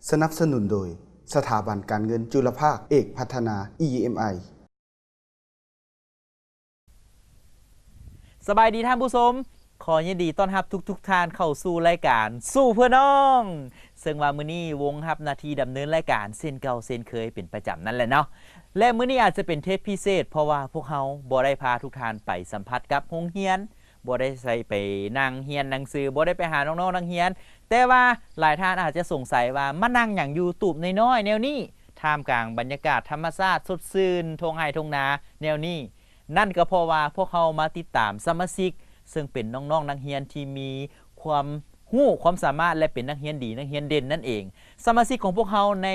ສະໜັບສະໜູນໂດຍ ສະຖາບັນການເງິນຈຸລະພາກເອກພັດທະນາ ອີເອັມໄອ. ສະບາຍດີທ່ານຜູ້ຊົມ, ຂໍຍິນດີຕ້ອນຮັບທຸກໆທ່ານເຂົ້າສູ່ລາຍການສູ້ເພື່ອນ້ອງ, ເຊິ່ງວ່າມື້ນີ້ວົງຮັບໜ້າທີ່ດຳເນີນລາຍການເຊັ່ນເກົ່າເຊັ່ນເຄີຍເປັນປະຈຳນັ້ນແຫຼະເນາະ. ແລະ ມື້ນີ້ອາດຈະເປັນເທບພິເສດ ເພາະວ່າພວກເຮົາບໍ່ໄດ້ພາທຸກທ່ານໄປສຳຜັດກັບໂຮງຮຽນ, ບໍ່ໄດ້ໃສ່ໄປນັ່ງຮຽນໜັງສື, ບໍ່ໄດ້ໄປຫານ້ອງໆນັກຮຽນ. ແຕ່ວ່າຫຼາຍທ່ານອາດຈະສົງໄສວ່າມານັ່ງຫຍັງຢູ່ຕູບນ້ອຍໆແນວນີ້ ທ່າມກາງບັນຍາກາດທຳມະຊາດສົດຊື່ນ ທົ່ງໄຮ່ທົ່ງນາແນວນີ້. ນັ້ນກໍເພາະວ່າພວກເຮົາມາຕິດຕາມສະມາຊິກ ເຊິ່ງເປັນນ້ອງໆນັກຮຽນທີ່ມີຄວາມຮູ້ຄວາມສາມາດ ແລະ ເປັນນັກຮຽນດີ ນັກຮຽນເດັ່ນນັ້ນເອງ. ສະມາຊິກຂອງພວກເຮົາໃນ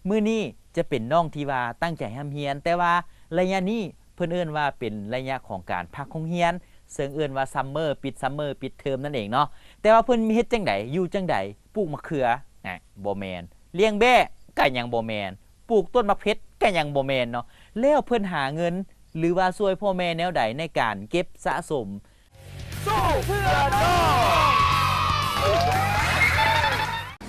ມື້ນີ້ຈະເປັນນ້ອງທີ່ວ່າຕັ້ງໃຈຮ່ຳຮຽນ, ແຕ່ວ່າໄລຍະນີ້ ເພິ່ນເອີ້ນວ່າເປັນໄລຍະຂອງການພັກໂຮງຮຽນ, ເຊິ່ງເອີ້ນວ່າຊັມເມີ, ປິດຊັມເມີ, ປິດເທີມນັ້ນເອງເນາະ. ແຕ່ວ່າເພິ່ນເຮັດຈັ່ງໃດ, ຢູ່ຈັ່ງໃດ, ປູກໝາກເຂືອ? ນະ, ບໍ່ແມ່ນ. ລ້ຽງແບ້? ກະຍັງບໍ່ແມ່ນ. ປູກຕົ້ນໝາກເພັດ? ກະຍັງບໍ່ແມ່ນເນາະ. ແລ້ວເພິ່ນຫາເງິນ ຫຼືວ່າຊ່ວຍພໍ່ແມ່ແນວໃດໃນການເກັບສະສົມ? ສູ້ເພື່ອນ້ອງ.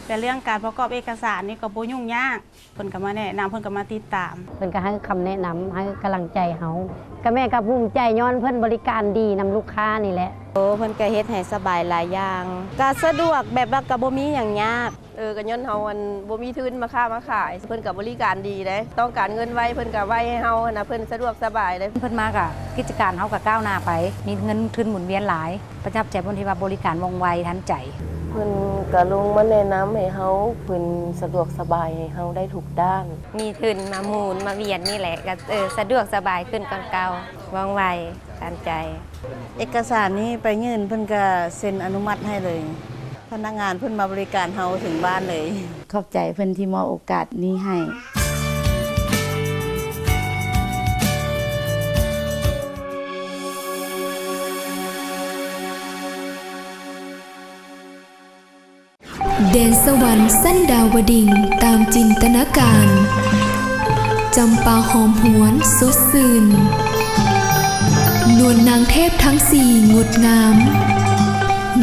ແຕ່ເລື່ອງການປະກອບເອກະສານນີ້ກໍບໍ່ຫຍຸ້ງຍາກ, ເພິ່ນກໍມາແນະນຳ, ເພິ່ນກໍມາຕິດຕາມ. ເພິ່ນກໍໃຫ້ຄຳແນະນຳ, ໃຫ້ກຳລັງໃຈເຮົາ. ກໍແມ່ກໍພູມໃຈຍ້ອນເພິ່ນບໍລິການດີນຳລູກຄ້ານີ້ແຫຼະ. ໂອ້ ເພິ່ນກໍເຮັດໃຫ້ສະບາຍຫຼາຍຢ່າງ, ກໍສະດວກ, ແບບວ່າກໍບໍ່ມີຫຍັງຍາກ. ເອີ ກໍຍ້ອນເຮົາ ອັນ ບໍ່ມີທຶນມາຄ້າມາຂາຍ, ເພິ່ນກໍບໍລິການດີເດ້, ຕ້ອງການເງິນໄວ ເພິ່ນກໍໄວໃຫ້ເຮົາຫັ້ນນະ, ເພິ່ນສະດວກສະບາຍເດ້. ເພິ່ນມາກໍກິດຈະການເຮົາກໍກ້າວໜ້າໄປ, ມີເງິນທຶນໝູນວຽນຫຼາຍ, ປະທັບໃຈບ່ອນທີ່ວ່າບໍລິການວ່ອງໄວທັນໃຈ. ເພິ່ນກໍລົງມາແນະນຳໃຫ້ເຮົາ, ເພິ່ນສະດວກສະບາຍໃຫ້ເຮົາໄດ້ທຸກດ້ານ. ມີທຶນມາໝູນມາວຽນນີ້ແຫຼະ, ກໍ ເອີ ສະດວກສະບາຍຂຶ້ນກ່ອນເກົ່າ, ວ່ອງໄວທັນໃຈ. ເອກະສານນີ້ໄປຍື່ນ ເພິ່ນກໍເຊັນອະນຸມັດໃຫ້ເລີຍ. ພະນັກງານເພິ່ນມາບໍລິການເຮົາເຖິງບ້ານເລີຍ. ຂອບໃຈເພິ່ນທີ່ມອບໂອກາດນີ້ໃຫ້. ແດນສະຫວັນຊັ້ນດາວະດິງຕາມຈິນຕະນາການ. ຈຳປາຫອມຫວນສົດຊື່ນ, ນວນນາງເທບທັງສີ່ງົດງາມ,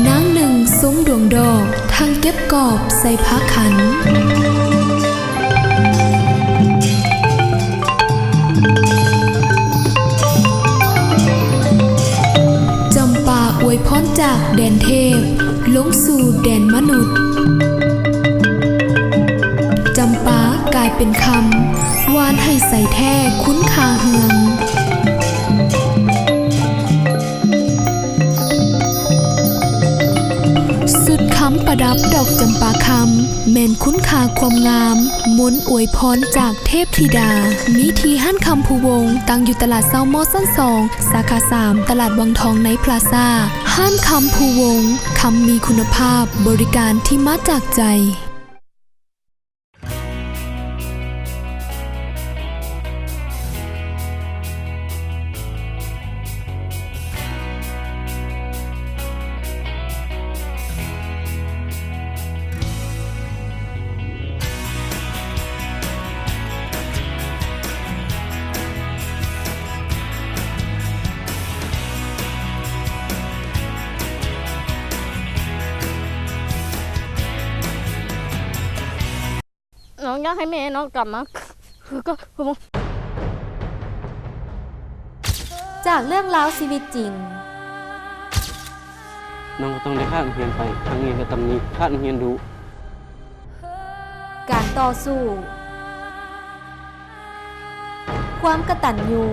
ນາງໜຶ່ງຊົມດວງດອກ ທັງເກັບກອບໃສ່ຜ້າຂັນ. ຈຳປາອວຍພອນຈາກແດນເທບ ລົງສູ່ແດນມະນຸດ. ຈຳປາກາຍເປັນຄຳ ຫວານໃຫ້ໃສແທ້ຄຸນຄ່າເຮືອງ. ຊຸດຄຳປະດັບດອກຈຳປາຄຳ ແມ່ນຄຸນຄ່າຄວາມງາມ ມົນອວຍພອນຈາກເທບທິດາ. ມີທີ່ຮ້ານຄຳພູວົງ ຕັ້ງຢູ່ຕະຫຼາດເຊົ້າມໍຊັ້ນສອງ ສາຂາສາມ ຕະຫຼາດວັງທອງໃນພລາຊາ. ຮ້ານຄຳພູວົງ, ຄຳມີຄຸນນະພາບ, ບໍລິການທີ່ມາຈາກໃຈ. ນ້ອງຢາກໃຫ້ແມ່ນ້ອງກັບມາຄືເກົ່າ. ຈາກເລື່ອງລາວຊີວິດຈິງ. ນ້ອງກໍຕ້ອງໄດ້ຂາດໂຮງຮຽນໄປ, ທາງໂຮງຮຽນກໍຕຳໜິ, ຂາດໂຮງຮຽນດຸ. ການຕໍ່ສູ້, ຄວາມກະຕັນຍູ.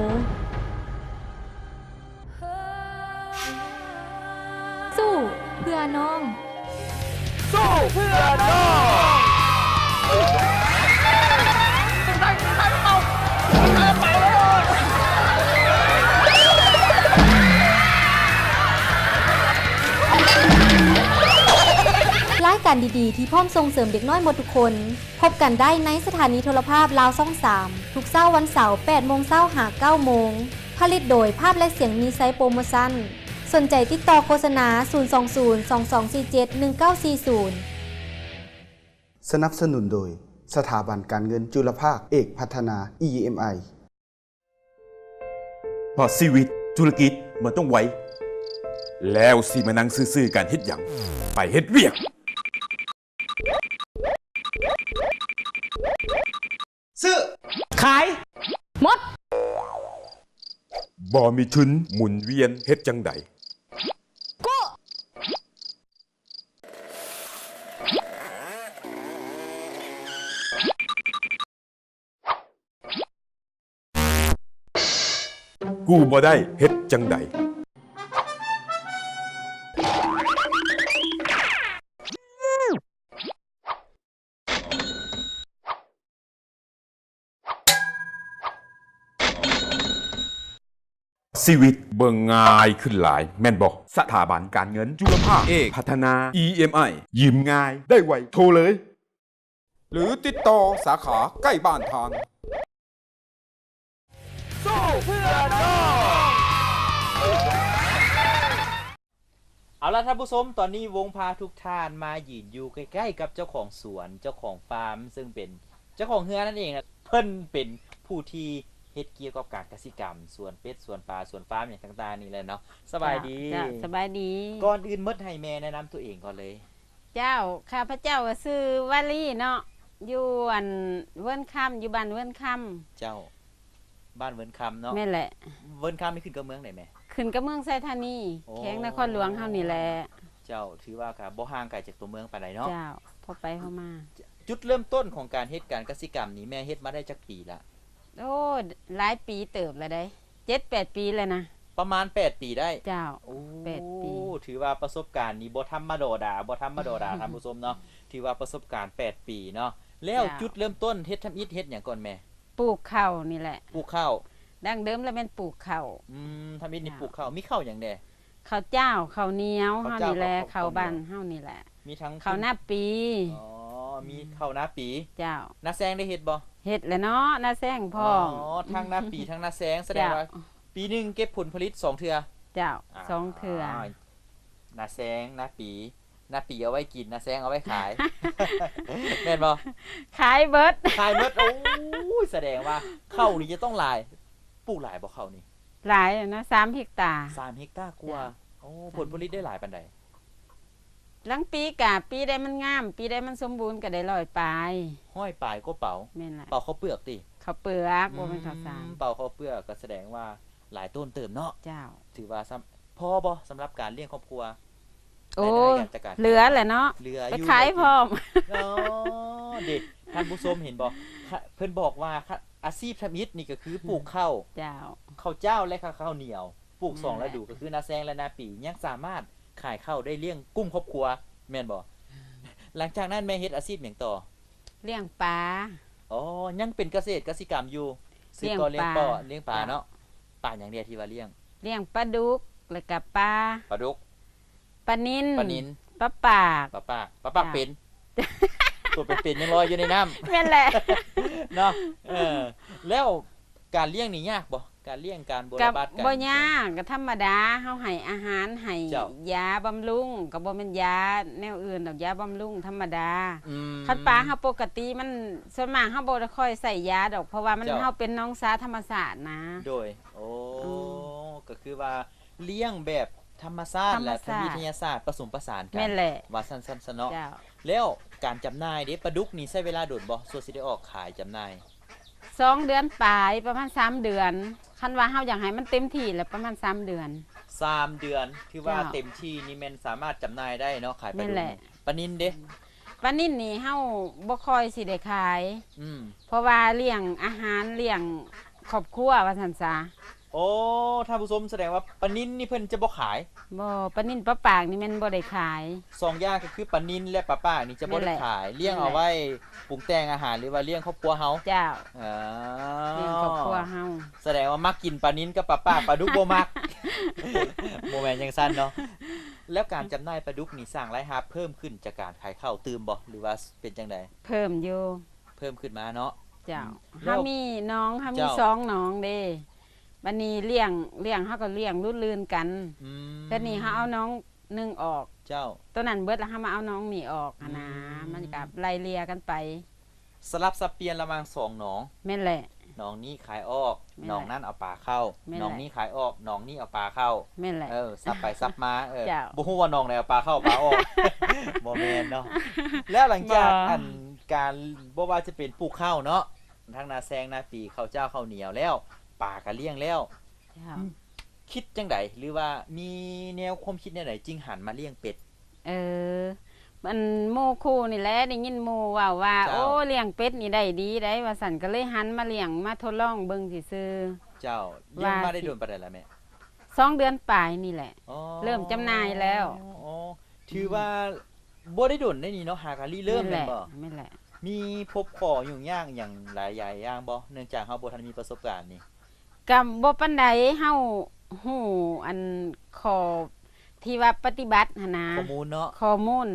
ສູ້ເພື່ອນ້ອງ. ສູ້ເພື່ອນ້ອງ. ລາຍການດີໆ ທີ່ພ້ອມສົ່ງເສີມເດັກນ້ອຍໝົດທຸກຄົນ. ພົບກັນໄດ້ໃນສະຖານີໂທລະພາບລາວຊ່ອງສາມ ທຸກເຊົ້າວັນເສົາ ແປດໂມງເຊົ້າຫາເກົ້າໂມງ. ຜະລິດໂດຍພາບ ແລະ ສຽງ ມີໄຊໂປຣໂມຊັນ. ສົນໃຈຕິດຕໍ່ໂຄສະນາ ສູນສອງສູນ ສອງສອງສີ່ເຈັດ ໜຶ່ງເກົ້າສີ່ສູນ. ສະໜັບສະໜູນໂດຍ ສະຖາບັນການເງິນຈຸລະພາກເອກພັດທະນາ ອີເອັມໄອ. ເພາະຊີວິດທຸລະກິດມັນຕ້ອງໄວ, ແລ້ວຊິມານັ່ງຊື່ໆກັນເຮັດຫຍັງ? ໄປເຮັດວຽກ! ຂາຍ ໝົດ ບໍ່ມີທຶນໝູນວຽນເຮັດຈັ່ງໃດ? ກູ້ ກູ້ບໍ່ໄດ້ເຮັດຈັ່ງໃດ? ຊີວິດເບິ່ງງ່າຍຂຶ້ນຫຼາຍແມ່ນບໍ່? ສະຖາບັນການເງິນຈຸລະພາກເອກ ພັດທະນາ ອີເອັມໄອ ຢືມງ່າຍໄດ້ໄວ ໂທເລີຍ ຫຼືຕິດຕໍ່ສາຂາໃກ້ບ້ານທ່ານ. ເອົາລະທ່ານຜູ້ຊົມ, ຕອນນີ້ວົງພາທຸກທ່ານມາຢືນຢູ່ໃກ້ໆກັບເຈົ້າຂອງສວນ, ເຈົ້າຂອງຟາມ, ເຊິ່ງເປັນເຈົ້າຂອງເຮືອນນັ້ນເອງ. ເພິ່ນເປັນຜູ້ທີ່ເຮັດກ່ຽວກັບການກະສິກຳ, ສວນເປັດ, ສວນປາ, ສວນຟາມຫຍັງຕ່າງໆນີ້ແຫຼະເນາະ. ສະບາຍດີ. ເຈົ້າ, ເຈົ້າ, ສະບາຍດີ. ກ່ອນອື່ນໝົດໃຫ້ແມ່ແນະນຳຕົວເອງກ່ອນເລີຍ. ເຈົ້າ, ຂ້າພະເຈົ້າຊື່ວາລີເນາະ, ຢູ່ອັນເວີນຄຳ, ຢູ່ບ້ານເວີນຄຳ. ເຈົ້າ, ບ້ານເວີນຄຳເນາະ. ແມ່ນແຫຼະ. ເວີນຄຳນີ້ຂຶ້ນກັບເມືອງໃດແມ່? ຂຶ້ນກັບເມືອງໄຊທານີ, ໂອ້ ແຂວງນະຄອນຫຼວງເຮົານີ້ແຫຼະ. ເຈົ້າ, ຖືວ່າກະບໍ່ຫ່າງໄກຈາກຕົວເມືອງປານໃດເນາະ. ເຈົ້າ, ພໍໄປພໍມາ. ຈຸດເລີ່ມຕົ້ນຂອງການເຮັດການກະສິກຳນີ້ ແມ່ເຮັດມາໄດ້ຈັກປີລະ? ໂອ້ ຫຼາຍປີເຕີບແລ້ວເດ້, ເຈັດແປດປີແລ້ວນະ. ປະມານແປດປີໄດ້. ເຈົ້າ. ໂອ້ ແປດປີ. ຖືວ່າປະສົບການນີ້ບໍ່ທຳມະດາດາ, ບໍ່ທຳມະດາດາ ທ່ານຜູ້ຊົມເນາະ. ຖືວ່າປະສົບການແປດປີເນາະ. ແລ້ວ ເຈົ້າ ຈຸດເລີ່ມຕົ້ນເຮັດທຳອິດເຮັດຫຍັງກ່ອນແມ່? ປູກເຂົ້ານີ້ແຫຼະ. ປູກເຂົ້າ. ດັ້ງເດີມລະແມ່ນປູກເຂົ້າ. ອືມ, ທຳອິດນີ້ ເຈົ້າ ປູກເຂົ້າ. ມີເຂົ້າຫຍັງແດ່? ເຂົ້າຈ້າວ, ເຂົ້າໜຽວເຮົານີ້ແຫຼະ, ເຂົ້າຈ້າວ, ເຂົ້າ ເຂົ້າບ້ານເຮົານີ້ແຫຼະ. ມີທັງເຂົ້ານາປີ. ອໍ ອືມ ມີເຂົ້ານາປີ. ເຈົ້າ. ນາແຊງໄດ້ເຮັດບໍ່? ເຮັດແຫຼະເນາະ, ນາແຊງພ້ອມ. ອໍ ທັງນາປີ ທັງນາແຊງ, ສະແດງວ່າ ເຈົ້າ ປີໜຶ່ງເກັບຜົນຜະລິດສອງເທື່ອ. ເຈົ້າ. ອາ ສອງເທື່ອ. ນາແຊງ ນາປີ, ນາປີເອົາໄວ້ກິນ, ນາແຊງເອົາໄວ້ຂາຍ. ແມ່ນບໍ່? ຂາຍເບິດ. ຂາຍເບິດ. ໂອ້ຍ ສະແດງວ່າເຂົ້ານີ້ຈະຕ້ອງຫຼາຍ. ປູກຫຼາຍບໍ່ເຂົ້ານີ້? ຫຼາຍນະ, ສາມເຮັກຕາ. ສາມເຮັກຕາກວ່າ. ເຈົ້າ. ໂອ້ ເຈົ້າ. ຜົນຜະລິດໄດ້ຫຼາຍປານໃດ? ລາງປີກະ ປີໃດມັນງາມ, ປີໃດມັນສົມບູນກະໄດ້ຮ້ອຍປາຍ. ຮ້ອຍປາຍກວ່າເປົາ? ແມ່ນລະ. ເປົາເຂົ້າເປືອກຕິ? ເຂົ້າເປືອກ. ອືມ ບໍ່ແມ່ນເຂົ້າສານ. ເປົາເຂົ້າເປືອກ ກະສະແດງວ່າຫຼາຍໂຕນເຕີບເນາະ. ເຈົ້າ. ຖືວ່າ ພໍບໍ່ສຳລັບການລ້ຽງຄອບຄົວ? ໂອ້ ເຫຼືອແຫຼະເນາະ. ເຫຼືອຢູ່ ໄປຂາຍພ້ອມ. ອໍ ເດ ທ່ານຜູ້ຊົມເຫັນບໍ່? ເພິ່ນບອກວ່າ ອາຊີບທຳອິດນີ້ກະຄືປູກເຂົ້າ. ເຈົ້າ. ເຂົ້າຈ້າວ ແລະ ເຂົ້າໜຽວ. ປູກສອງລະດູ ກະຄືນາແຊງ ແລະ ນາປີ. ຍັງສາມາດຂາຍເຂົ້າໄດ້ລ້ຽງກຸ້ມຄອບຄົວ ແມ່ນບໍ່? ຫຼັງຈາກນັ້ນແມ່ເຮັດອາຊີບຫຍັງຕໍ່? ລ້ຽງປາ. ອໍ ຍັງເປັນກະເສດກະສິກຳຢູ່. ສືບຕໍ່ລ້ຽງປາ. ລ້ຽງປາເນາະ. ເຈົ້າ. ປາຫຍັງແດ່ທີ່ວ່າລ້ຽງ? ລ້ຽງປາດຸກ ແລ້ວກະປາ ປາດຸກ ປານິນ ປານິນ ປາປາກ ປາປາກ ປາປາກເປັນ. ເຈົ້າ. ໂຕເປັນໆຍັງລອຍຢູ່ໃນນ້ຳ. ແມ່ນແຫຼະ. ເນາະ. ເອີ ແລ້ວການລ້ຽງນີ້ຍາກບໍ່? ການລ້ຽງ ການບົວລະບັດ ກະບໍ່ຍາກ, ກະທຳມະດາ, ເຮົາໃຫ້ອາຫານ ໃຫ້ ເຈົ້າ ຢາບຳລຸງ, ກະບໍ່ແມ່ນຢາແນວອື່ນດອກ, ຢາບຳລຸງທຳມະດາ. ອືມ. ຄັນປາເຮົາປົກກະຕິ ມັນ ສ່ວນມາກເຮົາບໍ່ໄດ້ຄ່ອຍໃສ່ຢາດອກ, ເພາະວ່າມັນ ເຈົ້າ ເຮົາເປັນໜອງສາທຳມະຊາດນະ. ໂດຍ. ໂອ້ ອືມ. ກະຄືວ່າລ້ຽງແບບທຳມະຊາດ ທຳມະຊາດ ແລະ ວິທະຍາສາດປະສົມປະສານກັນ. ແມ່ນແຫຼະ. ວ່າຊັ້ນໆຊະເນາະ. ເຈົ້າ. ແລ້ວການຈຳໜ່າຍເດ ປາດຸກນີ້ໃຊ້ເວລາດົນບໍ່ ສ່ວນຊິໄດ້ອອກຂາຍຈຳໜ່າຍ? ສອງເດືອນປາຍ, ປະມານສາມເດືອນ. ຄັນວ່າເຮົາຢາກໃຫ້ມັນເຕັມທີ່ລະ ປະມານສາມເດືອນ. ສາມເດືອນ ຖືວ່າ ເຈົ້າ ເຕັມທີ່ນີ້ແມ່ນສາມາດຈຳໜ່າຍໄດ້ເນາະ, ຂາຍປາດຸກ. ແມ່ນແຫຼະ. ປານິນເດ? ປານິນນີ້ເຮົາບໍ່ຄ່ອຍຊິໄດ້ຂາຍ. ອືມ. ເພາະວ່າລ້ຽງອາຫານ ລ້ຽງຄອບຄົວວ່າຊັ້ນສາ. ໂອ້ ທ່ານຜູ້ຊົມ, ສະແດງວ່າປານິນນີ້ເພິ່ນຈະບໍ່ຂາຍ? ບໍ່, ປານິນປາປາກນີ້ແມ່ນບໍ່ໄດ້ຂາຍ. ສອງຢ່າງກະຄືປານິນ ແລະ ປາປາກນີ້ຈະບໍ່ໄດ້ຂາຍ. ແມ່ນແຫຼະ. ລ້ຽງເອົາໄວ້ ແມ່ນແຫຼະ. ປຸງແຕ່ງອາຫານ ຫຼືວ່າລ້ຽງຄອບຄົວເຮົາ. ເຈົ້າ. ອາ ລ້ຽງຄອບຄົວເຮົາ. ສະແດງວ່າມັກກິນປານິນກັບປາປາກ, ປາດຸກບໍ່ມັກ. ບໍ່ແມ່ນຈັ່ງຊັ້ນເນາະ. ແລ້ວການຈຳໜ່າຍປາດຸກນີ້ສ້າງລາຍຮັບເພີ່ມຂຶ້ນຈາກການຂາຍເຂົ້າຕື່ມບໍ່ ຫຼືວ່າເປັນຈັ່ງໃດ? ເພີ່ມຢູ່. ເພີ່ມຂຶ້ນມາເນາະ. ເຈົ້າ. ອືມ. ເຮົາມີໜອງ, ເຮົາມີ ເຈົ້າ ສອງໜອງເດ້. ບາດນີ້ລ້ຽງ, ລ້ຽງ ເຮົາກະລ້ຽງລຸດລື່ນກັນ. ອືມ. ບາດນີ້ເຮົາເອົາໜອງໜຶ່ງອອກ. ເຈົ້າ. ໂຕນັ້ນເບິດລະ ເຮົາມາເອົາໜອງນີ້ອອກຫັ້ນນະ. ອືມ. ມັນກະໄລ່ເລ່ຍກັນໄປ. ສະຫຼັບສັບປ່ຽນລະຫວ່າງສອງໜອງ. ແມ່ນແຫຼະ. ໜອງນີ້ຂາຍອອກ, ແມ່ນແຫຼະ. ໜອງນັ້ນເອົາປາເຂົ້າ. ແມ່ນແຫຼະ. ໜອງນີ້ຂາຍອອກ, ໜອງນີ້ເອົາປາເຂົ້າ. ແມ່ນແຫຼະ. ເອີ ສັບໄປສັບມາ. ເອີ. ເຈົ້າ. ບໍ່ຮູ້ວ່າໜອງໃດເອົາປາເຂົ້າປາອອກ. ບໍ່ແມ່ນເນາະ. ແລ້ວຫຼັງຈາກ ບໍ່ ອັນ ການ ບໍ່ວ່າຈະເປັນປູກເຂົ້າເນາະ, ທັງນາແຊງນາປີ ເຂົ້າຈ້າວເຂົ້າໜຽວແລ້ວ ປາກໍລ້ຽງແລ້ວ ເຈົ້າ ອືມ ຄິດຈັ່ງໃດ ຫຼືວ່າມີແນວຄວາມຄິດແນວໃດຈຶ່ງຫັນມາລ້ຽງເປັດ? ເອີ ອັນໝູ່ຄູ່ນີ້ແຫຼະ ໄດ້ຍິນໝູ່ເວົ້າວ່າ ເຈົ້າ ໂອ້ ລ້ຽງເປັດນີ້ໄດ້ດີໃດ໋ ວ່າຊັ້ນ ກໍເລີຍຫັນມາລ້ຽງ ມາທົດລອງເບິ່ງຊື່ໆ. ເຈົ້າ ລ້ຽງມາໄດ້ດົນປານໃດລະແມ່? ສອງເດືອນປາຍນີ້ແຫຼະ ອໍ ເລີ່ມຈຳໜ່າຍແລ້ວ. ອໍ ຖືວ່າ ອືມ ບໍ່ໄດ້ດົນໄດ໋ນີ້ເນາະ ຫາກະລິເລີ່ມແມ່ນບໍ່? ແມ່ນແຫຼະ ແມ່ນແຫຼະ. ມີພົບຂໍ້ຫຍຸ້ງຍາກຫຍັງຫຼາຍຢ່າງບໍ່? ເນື່ອງຈາກເຮົາບໍ່ທັນມີປະສົບການນີ້. ກໍບໍ່ປານໃດ ເຮົາຮູ້ອັນຂໍ້ທີ່ວ່າປະຕິບັດຫັ້ນນະ ຂໍ້ມູນເນາະ ຂໍ້ມູນ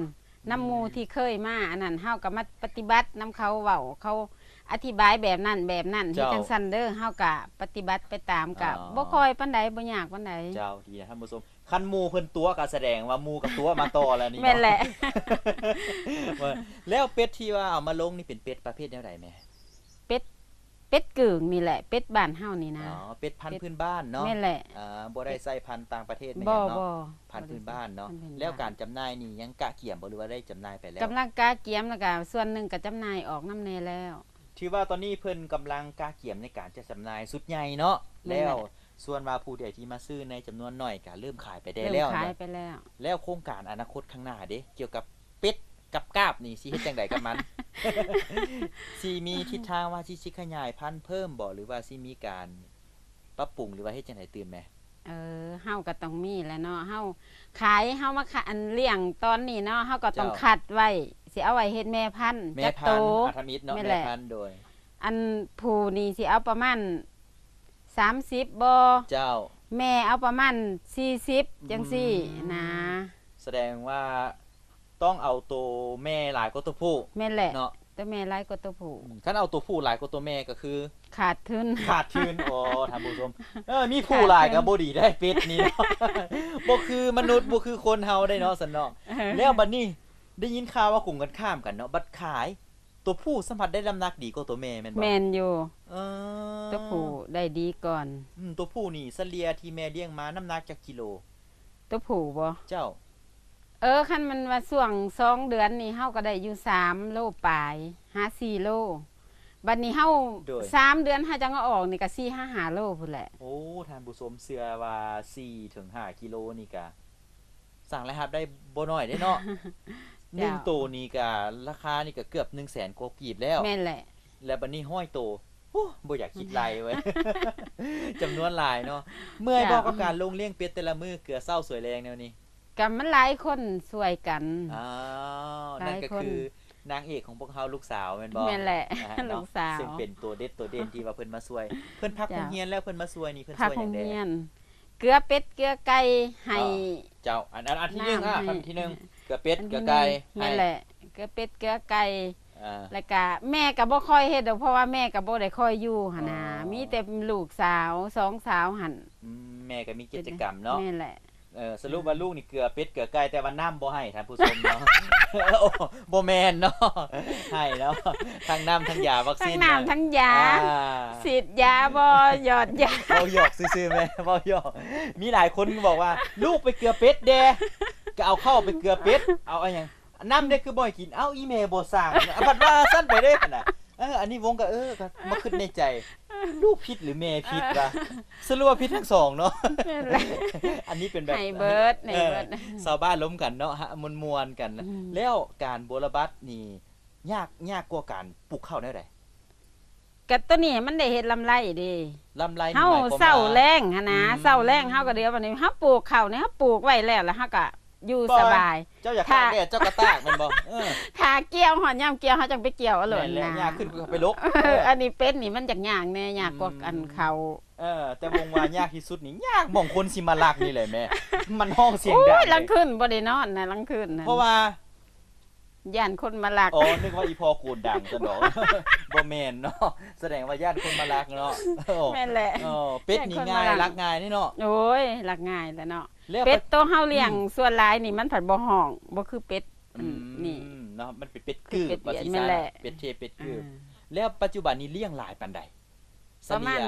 ນຳໝູ່ ອືມ ທີ່ເຄີຍມາ ອັນນັ້ນ ເຮົາກໍມາປະຕິບັດນຳເຂົາ ເວົ້າເຂົາອະທິບາຍແບບນັ້ນແບບນັ້ນ ເຮັດ ເຈົ້າ ຈັ່ງຊັ້ນເດີ ເຮົາກໍປະຕິບັດໄປຕາມ ກໍ ອໍ ບໍ່ຄ່ອຍປານໃດ ບໍ່ຍາກປານໃດ. ເຈົ້າ ດີນະທ່ານຜູ້ຊົມ ຄັນໝູ່ເພິ່ນຕົວະກໍສະແດງວ່າໝູ່ກໍຕົວະມາຕໍ່ແລ້ວນີ້ເນາະ. ແມ່ນແຫຼະ. ວ່າ ແລ້ວເປັດທີ່ວ່າເອົາມາລົງນີ້ເປັນເປັດປະເພດແນວໃດແມ່? ເປັດ ເປັດກຶ້ງນີ້ແຫຼະ ເປັດບ້ານເຮົານີ້ນະ. ອໍ ເປັດພັນພື້ນບ້ານເນາະ. ແມ່ນແຫຼະ. ອ່າ ບໍ່ໄດ້ໃຊ້ພັນຕ່າງປະເທດແມ່ນຫຍັງເນາະ. ບໍ່ ບໍ່ ພັນພື້ນບ້ານເນາະ. ພັນພື້ນບ້ານ. ແລ້ວການຈຳໜ່າຍນີ້ຍັງກະກຽມບໍ່ ຫຼືວ່າໄດ້ຈຳໜ່າຍໄປແລ້ວ? ກຳລັງກະກຽມ ແລ້ວກະສ່ວນໜຶ່ງກະຈຳໜ່າຍອອກນຳແດ່ແລ້ວ. ຖືວ່າຕອນນີ້ເພິ່ນກຳລັງກະກຽມໃນການຈະຈຳໜ່າຍຊຸດໃຫຍ່ເນາະ. ແມ່ນແຫຼະ. ແລ້ວ ສ່ວນວ່າຜູ້ໃດທີ່ມາຊື້ໃນຈຳນວນໜ້ອຍກໍເລີ່ມຂາຍໄປໄດ້ແລ້ວ ເລີ່ມຂາຍໄປແລ້ວ. ແລ້ວໂຄງການອະນາຄົດຂ້າງໜ້າເດ ກ່ຽວກັບເປັດກັບກາບນີ້ ຊິເຮັດຈັ່ງໃດກັບມັນ? ຊິມີທິດທາງວ່າຊິ ຊິຂະຫຍາຍພັນເພີ່ມບໍ່ ຫຼືວ່າຊິມີການປັບປຸງ ຫຼືວ່າເຮັດຈັ່ງໃດຕື່ມແມ່? ເອີ ເຮົາກໍຕ້ອງມີແຫຼະເນາະ ເຮົາຂາຍ ເຮົາມາຂະ ອັນ ລ້ຽງຕອນນີ້ເນາະ ເຮົາກໍຕ້ອງ ເຈົ້າ ຄັດໄວ້ ຊິເອົາໄວ້ເຮັດແມ່ພັນ ແມ່ພັນ ຈັກໂຕ ອາທຳອິດເນາະ. ແມ່ນແຫຼະ. ແມ່ພັນ ໂດຍ ອັນຜູ້ນີ້ຊິເອົາປະມານ ສາມສິບບໍ່? ເຈົ້າ. ແມ່ເອົາປະມານສີ່ສິບ ອືມ ຈັ່ງຊີ້ນະ. ສະແດງວ່າຕ້ອງເອົາໂຕແມ່ຫຼາຍກວ່າໂຕຜູ້. ແມ່ນແຫຼະ. ເນາະ ໂຕແມ່ຫຼາຍກວ່າໂຕຜູ້. ອືມ ຄັນເອົາໂຕຜູ້ຫຼາຍກວ່າໂຕແມ່ກໍຄືຂາດທຶນ. ຂາດທຶນ. ໂອ້ ທ່ານຜູ້ຊົມ ເອີ ມີຜູ້ຫຼາຍກໍບໍ່ດີໄດ໋ ເປັດນີ້ເນາະ ບໍ່ຄືມະນຸດ ບໍ່ຄືຄົນເຮົາໄດ໋ເນາະ ຊັ້ນເນາະ. ເອີ ແລ້ວບັດນີ້ໄດ້ຍິນຂ່າວວ່າກົງກັນຂ້າມກັນເນາະ ບັດຂາຍ ຕົວຜູ້ສາມາດໄດ້ນ້ຳໜັກດີກວ່າຕົວແມ່ແມ່ນບໍ່? ແມ່ນຢູ່. ເອີ ຕົວຜູ້ໄດ້ດີກ່ອນ. ອືມ ຕົວຜູ້ນີ້ສະເລ່ຍທີ່ແມ່ລ້ຽງມານ້ຳໜັກຈັກກິໂລ? ຕົວຜູ້ບໍ່? ເຈົ້າ. ເອີ ຄັນມັນວ່າຊ່ວງສອງເດືອນນີ້ ເຮົາກໍໄດ້ຢູ່ສາມໂລປາຍ ຫາສີ່ໂລ. ບັດນີ້ເຮົາ ໂດຍ ສາມເດືອນເຮົາຈັ່ງເອົາອອກນີ້ກໍສີ່ຫາຫ້າໂລພຸ້ນແຫຼະ. ໂອ້ ທ່ານຜູ້ຊົມ ເຊື່ອວ່າສີ່ເຖິງຫ້າກິໂລນີ້ກະ ສ້າງລາຍຮັບໄດ້ບໍ່ໜ້ອຍເດ້ເນາະ. ເຈົ້າ ໜຶ່ງໂຕນີ້ກະລາຄານີ້ກະເກືອບໜຶ່ງແສນກວ່າກີບແລ້ວ. ແມ່ນແຫຼະ. ແລ້ວບັດນີ້ຮ້ອຍໂຕ ໂອ້ ບໍ່ຢາກຄິດໄລ່ເວີຍ ຈຳນວນຫຼາຍເນາະ. ເມື່ອຍບໍ່ ເຈົ້າ ກັບການລົງລ້ຽງເປັດແຕ່ລະມື້ ເກືອເຊົ້າສວຍແລງແນວນີ້? ກໍມັນຫຼາຍຄົນຊ່ວຍກັນ. ອ້າວ ຫຼາຍຄົນ. ນັ້ນກໍຄືນາງເອກຂອງພວກເຮົາ ລູກສາວແມ່ນບໍ່? ແມ່ນແຫຼະ. ອ່າ ລູກສາວ ເນາະ ຊຶ່ງເປັນຕົວເດັດຕົວເດັ່ນທີ່ວ່າເພິ່ນມາຊ່ວຍ. ເພິ່ນພັກ ເຈົ້າ ໂຮງຮຽນແລ້ວ ເພິ່ນມາຊ່ວຍນີ້ ເພິ່ນຊ່ວຍຫຍັງແດ່? ພັກໂຮງຮຽນ ເກືອເກືອເປັດເກືອໄກ່ໃຫ້ ເອີ ເຈົ້າ ອັນ ອັນ ອັນທີໜຶ່ງ ນ້ຳ ອ່າ ໃຫ້ ອັນທີໜຶ່ງ ເກືອເປັດ ອັນທີໜຶ່ງ ເກືອໄກ່ໃຫ້. ແມ່ນແຫຼະ ເກືອເປັດເກືອໄກ່. ເອີ ແລ້ວກະແມ່ກະບໍ່ຄ່ອຍເຮັດດອກ ເພາະວ່າແມ່ກະບໍ່ໄດ້ຄ່ອຍຢູ່ຫັ້ນນະ. ອໍ ມີແຕ່ລູກສາວ ສອງສາວຫັ້ນ. ອືມ ແມ່ກໍມີກິດຈະກຳເນາະ. ແມ່ນແຫຼະ. ເອີ ສະຫຼຸບວ່າ ອືມ ລູກນີ້ເກືອເປັດເກືອໄກ່ ແຕ່ວ່ານ້ຳບໍ່ໃຫ້ທ່ານຜູ້ຊົມເນາະ. ໂອ້ ບໍ່ແມ່ນເນາະ ໃຫ້ເນາະ ທັງນ້ຳທັງຢາວັກຊີນ ທັງນ້ຳທັງຢາ ອ່າ ສີດຢາບໍ່ ຢອດຢາ. ເວົ້າຫຍອກຊື່ໆແມ່ ເວົ້າຫຍອກ. ມີຫຼາຍຄົນບອກວ່າ ລູກໄປເກືອເປັດແດ່ ກໍເອົາເຂົ້າໄປເກືອເປັດ ເອົາ ເອົາຫຍັງ ນ້ຳເດ້ຄືບໍ່ໃຫ້ກິນ ເອົ້າ ອີແມ່ບໍ່ສ້າງ ອາ ບັດວ່າຊັ້ນໄປເດ້ຫັ້ນນະ. ເອີ ອັນນີ້ວົງກໍ ເອີ ກໍມາຄິດໃນໃຈ ລູກຜິດຫຼືແມ່ຜິດວະ? ສະຫຼຸບວ່າຜິດທັງສອງເນາະ. ແມ່ນແຫຼະ ອັນນີ້ເປັນແບບ ໃຫ້ເບິດ ໃຫ້ເບິດ ເອີ ຊາວບ້ານລົມກັນເນາະ ຮະ ມ່ວນໆກັນ. ອືມ ແລ້ວການບົວລະບັດນີ້ ຍາກ ຍາກກວ່າການປູກເຂົ້າແນວໃດ? ກະໂຕນີ້ມັນໄດ້ເຮັດລຳໄລເດ້ ລຳໄລນີ້ ເຮົາ ໝາຍຄວາມວ່າ ເຊົ້າແລງຫັ້ນນະ ອືມ ເຊົ້າແລງເຮົາກໍດຽວ ບັດນີ້ເຮົາປູກເຂົ້ານີ້ ເຮົາປູກໄວ້ແລ້ວ ແລ້ວເຮົາກໍຢູ່ສະບາຍ. ເຈົ້າຢາກຕາກແດດ ເຈົ້າກໍຕາກແມ່ນບໍ່? ເອີ ຖ້າກ່ຽວ ຮອດຍາມກ່ຽວ ເຮົາຈັ່ງໄປກ່ຽວເອົາໂລດ. ແມ່ນແຫຼະ ນະ ຍາກຂຶ້ນໄປລົກ. ເອີ ເອີ ອັນນີ້ເປັດນີ້ມັນຈະຍາກແດ່ ຍາກກວ່າ ອືມ ອັນເຂົ້າ. ເອີ ແຕ່ວົງວ່າຍາກທີ່ສຸດນີ້ ຍາກໝ່ອງຄົນຊິມາລັກນີ້ແຫຼະແມ່ ມັນຮ້ອງສຽງດັງ. ໂອ້ຍ ລາງຄືນບໍ່ໄດ້ນອນນະ ລາງຄືນນະ ເພາະວ່າ ຢ້ານຄົນມາລັກ. ອໍ ນຶກວ່າອີພໍ່ໂກນດັງຊັ້ນດອກ. ບໍ່ແມ່ນເນາະ ສະແດງວ່າຢ້ານຄົນມາລັກເນາະ. ໂອ້ ແມ່ນແຫຼະ. ເອີ ເປັດນີ້ງ່າຍ ຢ້ານຄົນມາລັກ ລັກງ່າຍເດ້ເນາະ. ໂອ້ຍ ລັກງ່າຍແຫຼະເນາະ. ແລ້ວເປັດໂຕເຮົາລ້ຽງ ອືມ ສ່ວນຫຼາຍນີ້ມັນພັດບໍ່ຮ້ອງ ບໍ່ຄືເປັດ ອືມ ນີ້ເນາະ ມັນເປັນເປັດກືບ ຄືເປັດ ວ່າຊີ້ ແມ່ນແຫຼະ ຊະ ເປັດເທບ ເປັດກືບ. ອ່າ ແລ້ວປັດຈຸບັນນີ້ລ້ຽງຫຼາຍປານໃດ? ປະມານ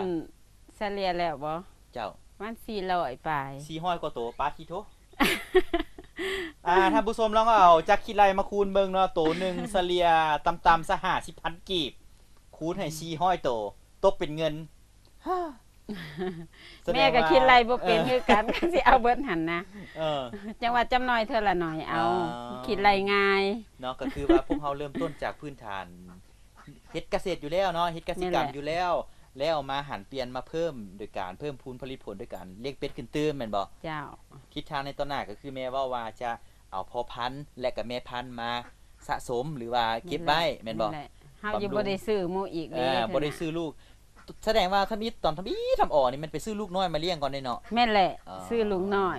ສະເລ່ຍແລ້ວບໍ່? ເຈົ້າ ປະມານສີ່ຮ້ອຍປາຍ ສີ່ຮ້ອຍກວ່າໂຕ ປາດທິໂທ. ອ່າ ທ່ານຜູ້ຊົມລອງເອົາຈັກຂີ້ໄລ່ມາຄູນເບິ່ງເນາະ ໂຕໜຶ່ງສະເລ່ຍຕ່ຳໆຊະຫ້າສິບພັນກີບ ໂຄ ຄູນໃຫ້ສີ່ຮ້ອຍໂຕ ຕົກເປັນເງິນ ສະແດງວ່າ ແມ່ກໍຄິດໄລ່ບໍ່ເປັນຄືກັນ ເອີ ຊິເອົາເບິດຫັ້ນນະ ເອີ ຈັ່ງວ່າຈຳໜ້ອຍເທື່ອລະໜ້ອຍເອົາ ອໍ ຄິດໄລ່ງ່າຍເນາະ ກໍຄືວ່າພວກເຮົາເລີ່ມຕົ້ນຈາກພື້ນຖານ ເຮັດກະເສດຢູ່ແລ້ວເນາະ ເຮັດກະສິກຳ ແມ່ນແຫຼະ ຢູ່ແລ້ວ ແລ້ວມາຫັນປ່ຽນມາເພີ່ມ ໂດຍການເພີ່ມພູນຜະລິດຜົນ ໂດຍການລ້ຽງເປັດຂຶ້ນຕື່ມ ແມ່ນບໍ່? ເຈົ້າ ທິດທາງໃນຕໍ່ໜ້າກໍຄືແມ່ເວົ້າວ່າຈະເອົາພໍ່ພັນ ແລະກໍແມ່ພັນມາສະສົມ ຫຼືວ່າເກັບໄວ້ ແມ່ນບໍ່? ແມ່ນແຫຼະ ເຮົາ ບຳລຸງ ຍັງບໍ່ໄດ້ຊື້ໝູ່ອີກເດ້ ເອີ ບໍ່ໄດ້ຊື້ລູກ ສະແດງວ່າທຳອິດ ຕອນທຳອິດທຳອໍນີ້ແມ່ນໄປຊື້ລູກນ້ອຍມາລ້ຽງກ່ອນເດ້ເນາະ? ແມ່ນແຫຼະ ອໍ ຊື້ລູກນ້ອຍ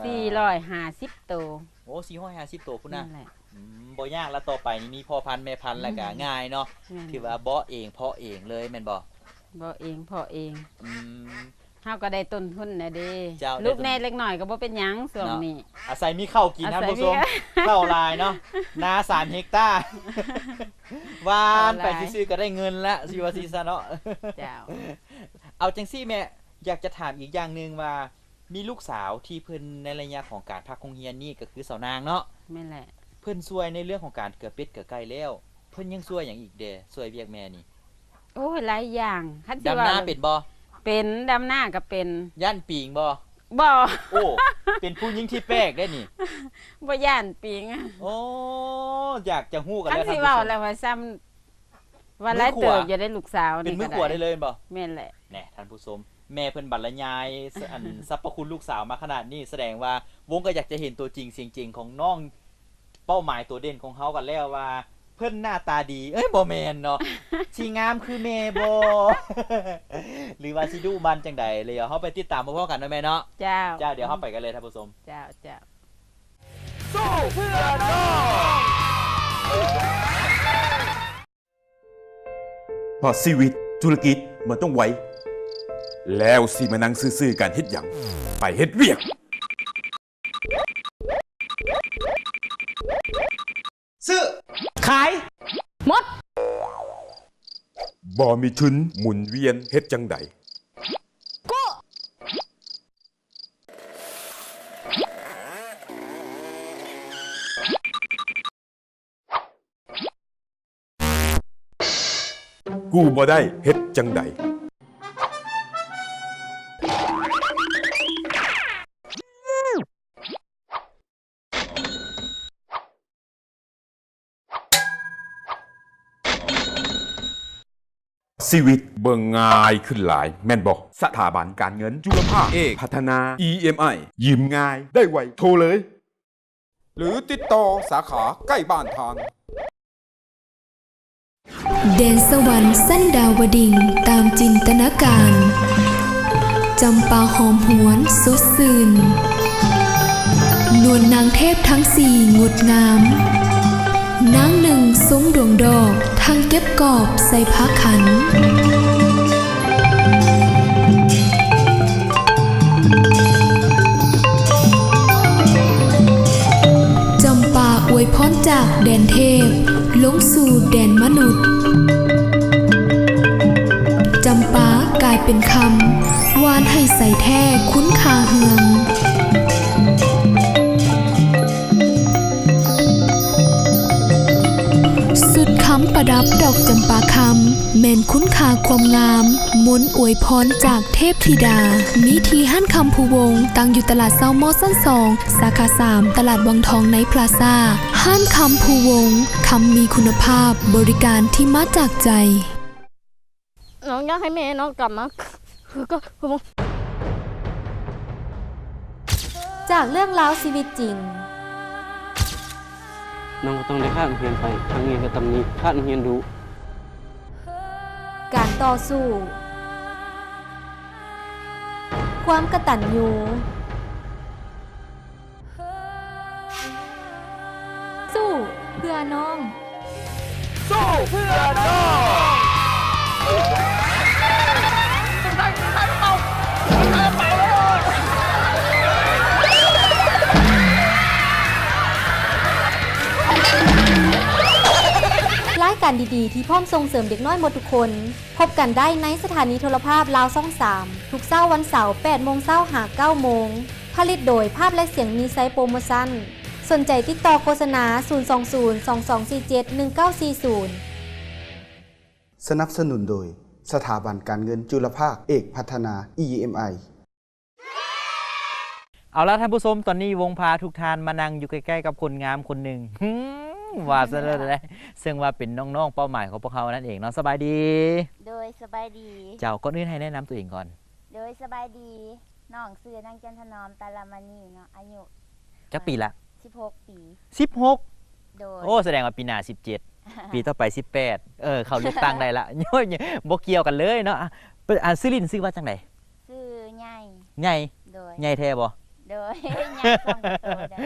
ເອີ ສີ່ຮ້ອຍຫ້າສິບໂຕ ໂອ້ ສີ່ຮ້ອຍຫ້າສິບໂຕພຸ້ນນະ ນັ້ນແຫຼະ ອືມ ບໍ່ຍາກລະ ຕໍ່ໄປນີ້ມີພໍ່ພັນແມ່ພັນ ແລ້ວກໍ ອືມ ງ່າຍເນາະ ແມ່ນ ຖືວ່າເບາະເອງເພາະເອງເລີຍແມ່ນບໍ່? ເບາະເອງເພາະເອງ ອືມ ເຮົາກໍໄດ້ຕົ້ນທຶນແດ່ເດ້ ເຈົ້າ ລູກແດ່ເລັກນ້ອຍກໍບໍ່ເປັນຫຍັງຊ່ວງນີ້ ເນາະ ອາໄສມີເຂົ້າກິນ ອາໄສ ທ່ານຜູ້ຊົມ ມີ ເຂົ້າຫຼາຍເນາະ ນາສາມເຮັກຕາ ຫວ່ານໄປ ເຂົ້າຫຼາຍ ຊື່ໆກໍໄດ້ເງິນລະ ຊິວ່າຊີ້ຊະເນາະ ເຈົ້າ ເອົາຈັ່ງຊີ້ແມ່ ຢາກຈະຖາມອີກຢ່າງໜຶ່ງວ່າ ມີລູກສາວທີ່ເພິ່ນໃນໄລຍະຂອງການພັກໂຮງຮຽນນີ້ ກໍຄືສາວນາງເນາະ ແມ່ນແຫຼະ ເພິ່ນຊ່ວຍໃນເລື່ອງຂອງການເກືອເປັດເກືອໄກ່ແລ້ວ ເພິ່ນຍັງຊ່ວຍຫຍັງອີກແດ່? ຊ່ວຍວຽກແມ່ນີ້ ໂອ້ຍ ຫຼາຍຢ່າງ ຄັນຊິ ດຳນາເວົ້າເປັນບໍ່? ເປັນ ດຳນາກໍເປັນ ຢ້ານປີງບໍ່? ບໍ່ ໂອ້ ເປັນຜູ້ຍິງທີ່ແປກເດ້ນີ້ ບໍ່ຢ້ານປີງ ໂອ້ ຢາກຈະຮູ້ກັນແລ້ວ ຄັນຊິເວົ້າແລ້ວວ່າຊ້ຳ ວ່າຫຼາຍເຕີບຢູ່ເດ້ ລູກສາວນີ້ ເປັນມືຂວາໄດ້ເລີຍແມ່ນບໍ່? ແມ່ນແຫຼະ ແນ່ ທ່ານຜູ້ຊົມ ແມ່ເພິ່ນບັນລະຍາຍ ອັນ ສັບພະຄຸນລູກສາວມາຂະໜາດນີ້ ສະແດງວ່າວົງກໍຢາກຈະເຫັນຕົວຈິງສຽງຈິງຂອງນ້ອງເປົ້າໝາຍຕົວເດັ່ນຂອງເຮົາກັນແລ້ວວ່າ ເພິ່ນໜ້າຕາດີ ເອີຍ ບໍ່ແມ່ນເນາະ ຊິງາມຄືແມ່ບໍ່ ຫຼືວ່າຊິດຸໝັ່ນຈັ່ງໃດ ແລ້ວເຮົາໄປຕິດຕາມພ້ອມໆກັນເນາະແມ່ເນາະ ເຈົ້າ ເຈົ້າ ດຽວເຮົາໄປກັນເລີຍທ່ານຜູ້ຊົມ ເຈົ້າ ເຈົ້າ. ເພາະຊີວິດທຸລະກິດມັນຕ້ອງໄວ ແລ້ວຊິມານັ່ງຊື່ໆກັນເຮັດຫຍັງ? ໄປເຮັດວຽກ! ຊື້! ຂາຍ! ໝົດ! ບໍ່ມີທຶນໝູນວຽນເຮັດຈັ່ງໃດ? ກູ້! ກູ້ບໍ່ໄດ້ເຮັດຈັ່ງໃດ? ຊີວິດເບິ່ງງ່າຍຂຶ້ນຫຼາຍແມ່ນບໍ່? ສະຖາບັນການເງິນຈຸລະພາກເອກ ພັດທະນາ ອີເອັມໄອ ຢືມງ່າຍໄດ້ໄວ ໂທເລີຍ ຫຼືຕິດຕໍ່ສາຂາໃກ້ບ້ານທ່ານ. ແດນສະຫວັນຊັ້ນດາວະດິງຕາມຈິນຕະນາການ ຈຳປາຫອມຫວນສົດຊື່ນ ນວນນາງເທບທັງສີ່ງົດງາມ ນາງໜຶ່ງຊົມດວງດອກ ທັງເກັບກອບໃສ່ຜ້າຂັນ. ຈຳປາອວຍພອນຈາກແດນເທບ ລົງສູ່ແດນມະນຸດ ຈຳປາກາຍເປັນຄຳ ຫວານໃຫ້ໃສແທ້ຄຸນຄ່າເຮືອງ. ຊຸດຄຳປະດັບດອກຈຳປາຄຳ ແມ່ນຄຸນຄ່າຄວາມງາມ ມົນອວຍພອນຈາກເທບທິດາ ມີທີ່ຮ້ານຄຳພູວົງ ຕັ້ງຢູ່ຕະຫຼາດເຊົ້າມໍຊັ້ນສອງ ສາຂາສາມ ຕະຫຼາດວັງທອງໃນພລາຊາ. ຮ້ານຄຳພູວົງ ຄຳມີຄຸນນະພາບ ບໍລິການທີ່ມາຈາກໃຈ. ນ້ອງຢາກໃຫ້ແມ່ນ້ອງກັບມາຄືເກົ່າ. ຈາກເລື່ອງລາວຊີວິດຈິງ. ນ້ອງກໍຕ້ອງໄດ້ຂາດໂຮງຮຽນໄປ, ທາງໂຮງຮຽນກໍຕຳໜິ, ຂາດໂຮງຮຽນດຸ. ການຕໍ່ສູ້, ຄວາມກະຕັນຍູ. ສູ້ເພື່ອນ້ອງ. ສູ້ເພື່ອນ້ອງ. ລາຍການດີໆ ທີ່ພ້ອມສົ່ງເສີມເດັກນ້ອຍໝົດທຸກຄົນ. ພົບກັນໄດ້ໃນສະຖານີໂທລະພາບລາວຊ່ອງສາມ ທຸກເຊົ້າວັນເສົາ ແປດໂມງເຊົ້າ ຫາ ເກົ້າໂມງ. ຜະລິດໂດຍພາບ ແລະ ສຽງ ມີໄຊ ໂປຣໂມຊັນ. ສົນໃຈຕິດຕໍ່ໂຄສະນາ ສູນສອງສູນ ສອງສອງສີ່ເຈັດ ໜຶ່ງເກົ້າສີ່ສູນ. ສະໜັບສະໜູນໂດຍ ສະຖາບັນການເງິນຈຸລະພາກເອກພັດທະນາ ອີ ເອັມ ໄອ. ເອົາລະທ່ານຜູ້ຊົມ, ຕອນນີ້ວົງພາທຸກທ່ານມານັ່ງຢູ່ໃກ້ໆກັບຄົນງາມຄົນໜຶ່ງ ຫືມ ວ່າຊັ້ນເລີຍ ເຊິ່ງວ່າເປັນນ້ອງໆເປົ້າໝາຍຂອງພວກເຮົານັ້ນເອງເນາະ. ສະບາຍດີ. ໂດຍ ສະບາຍດີ. ເຈົ້າ, ກ່ອນອື່ນໃຫ້ແນະນຳຕົວເອງກ່ອນ. ໂດຍ ສະບາຍດີ, ນ້ອງຊື່ນາງຈັນທະນອມ ຕາລາມະນີເນາະ, ອາຍຸຈັກປີລະ? ສິບຫົກປີ. ສິບຫົກ? ໂດຍ. ໂອ້ ສະແດງວ່າປີໜ້າສິບເຈັດ ປີຕໍ່ໄປສິບແປດ. ເອີ ເຂົ້າເລືອກຕັ້ງໄດ້ລະ. ໂອ້ຍ ບໍ່ກ່ຽວກັນເລີຍເນາະ. ອາ ເປັນ ອາ ຊື່ຫຼິ້ນຊື່ວ່າຈັ່ງໃດ? ຊື່ໃຫຍ່. ໃຫຍ່? ໂດຍ. ໃຫຍ່ແທ້ບໍ່? ໂດຍ ໃຫຍ່ສ່ຳໂຕໄດ້.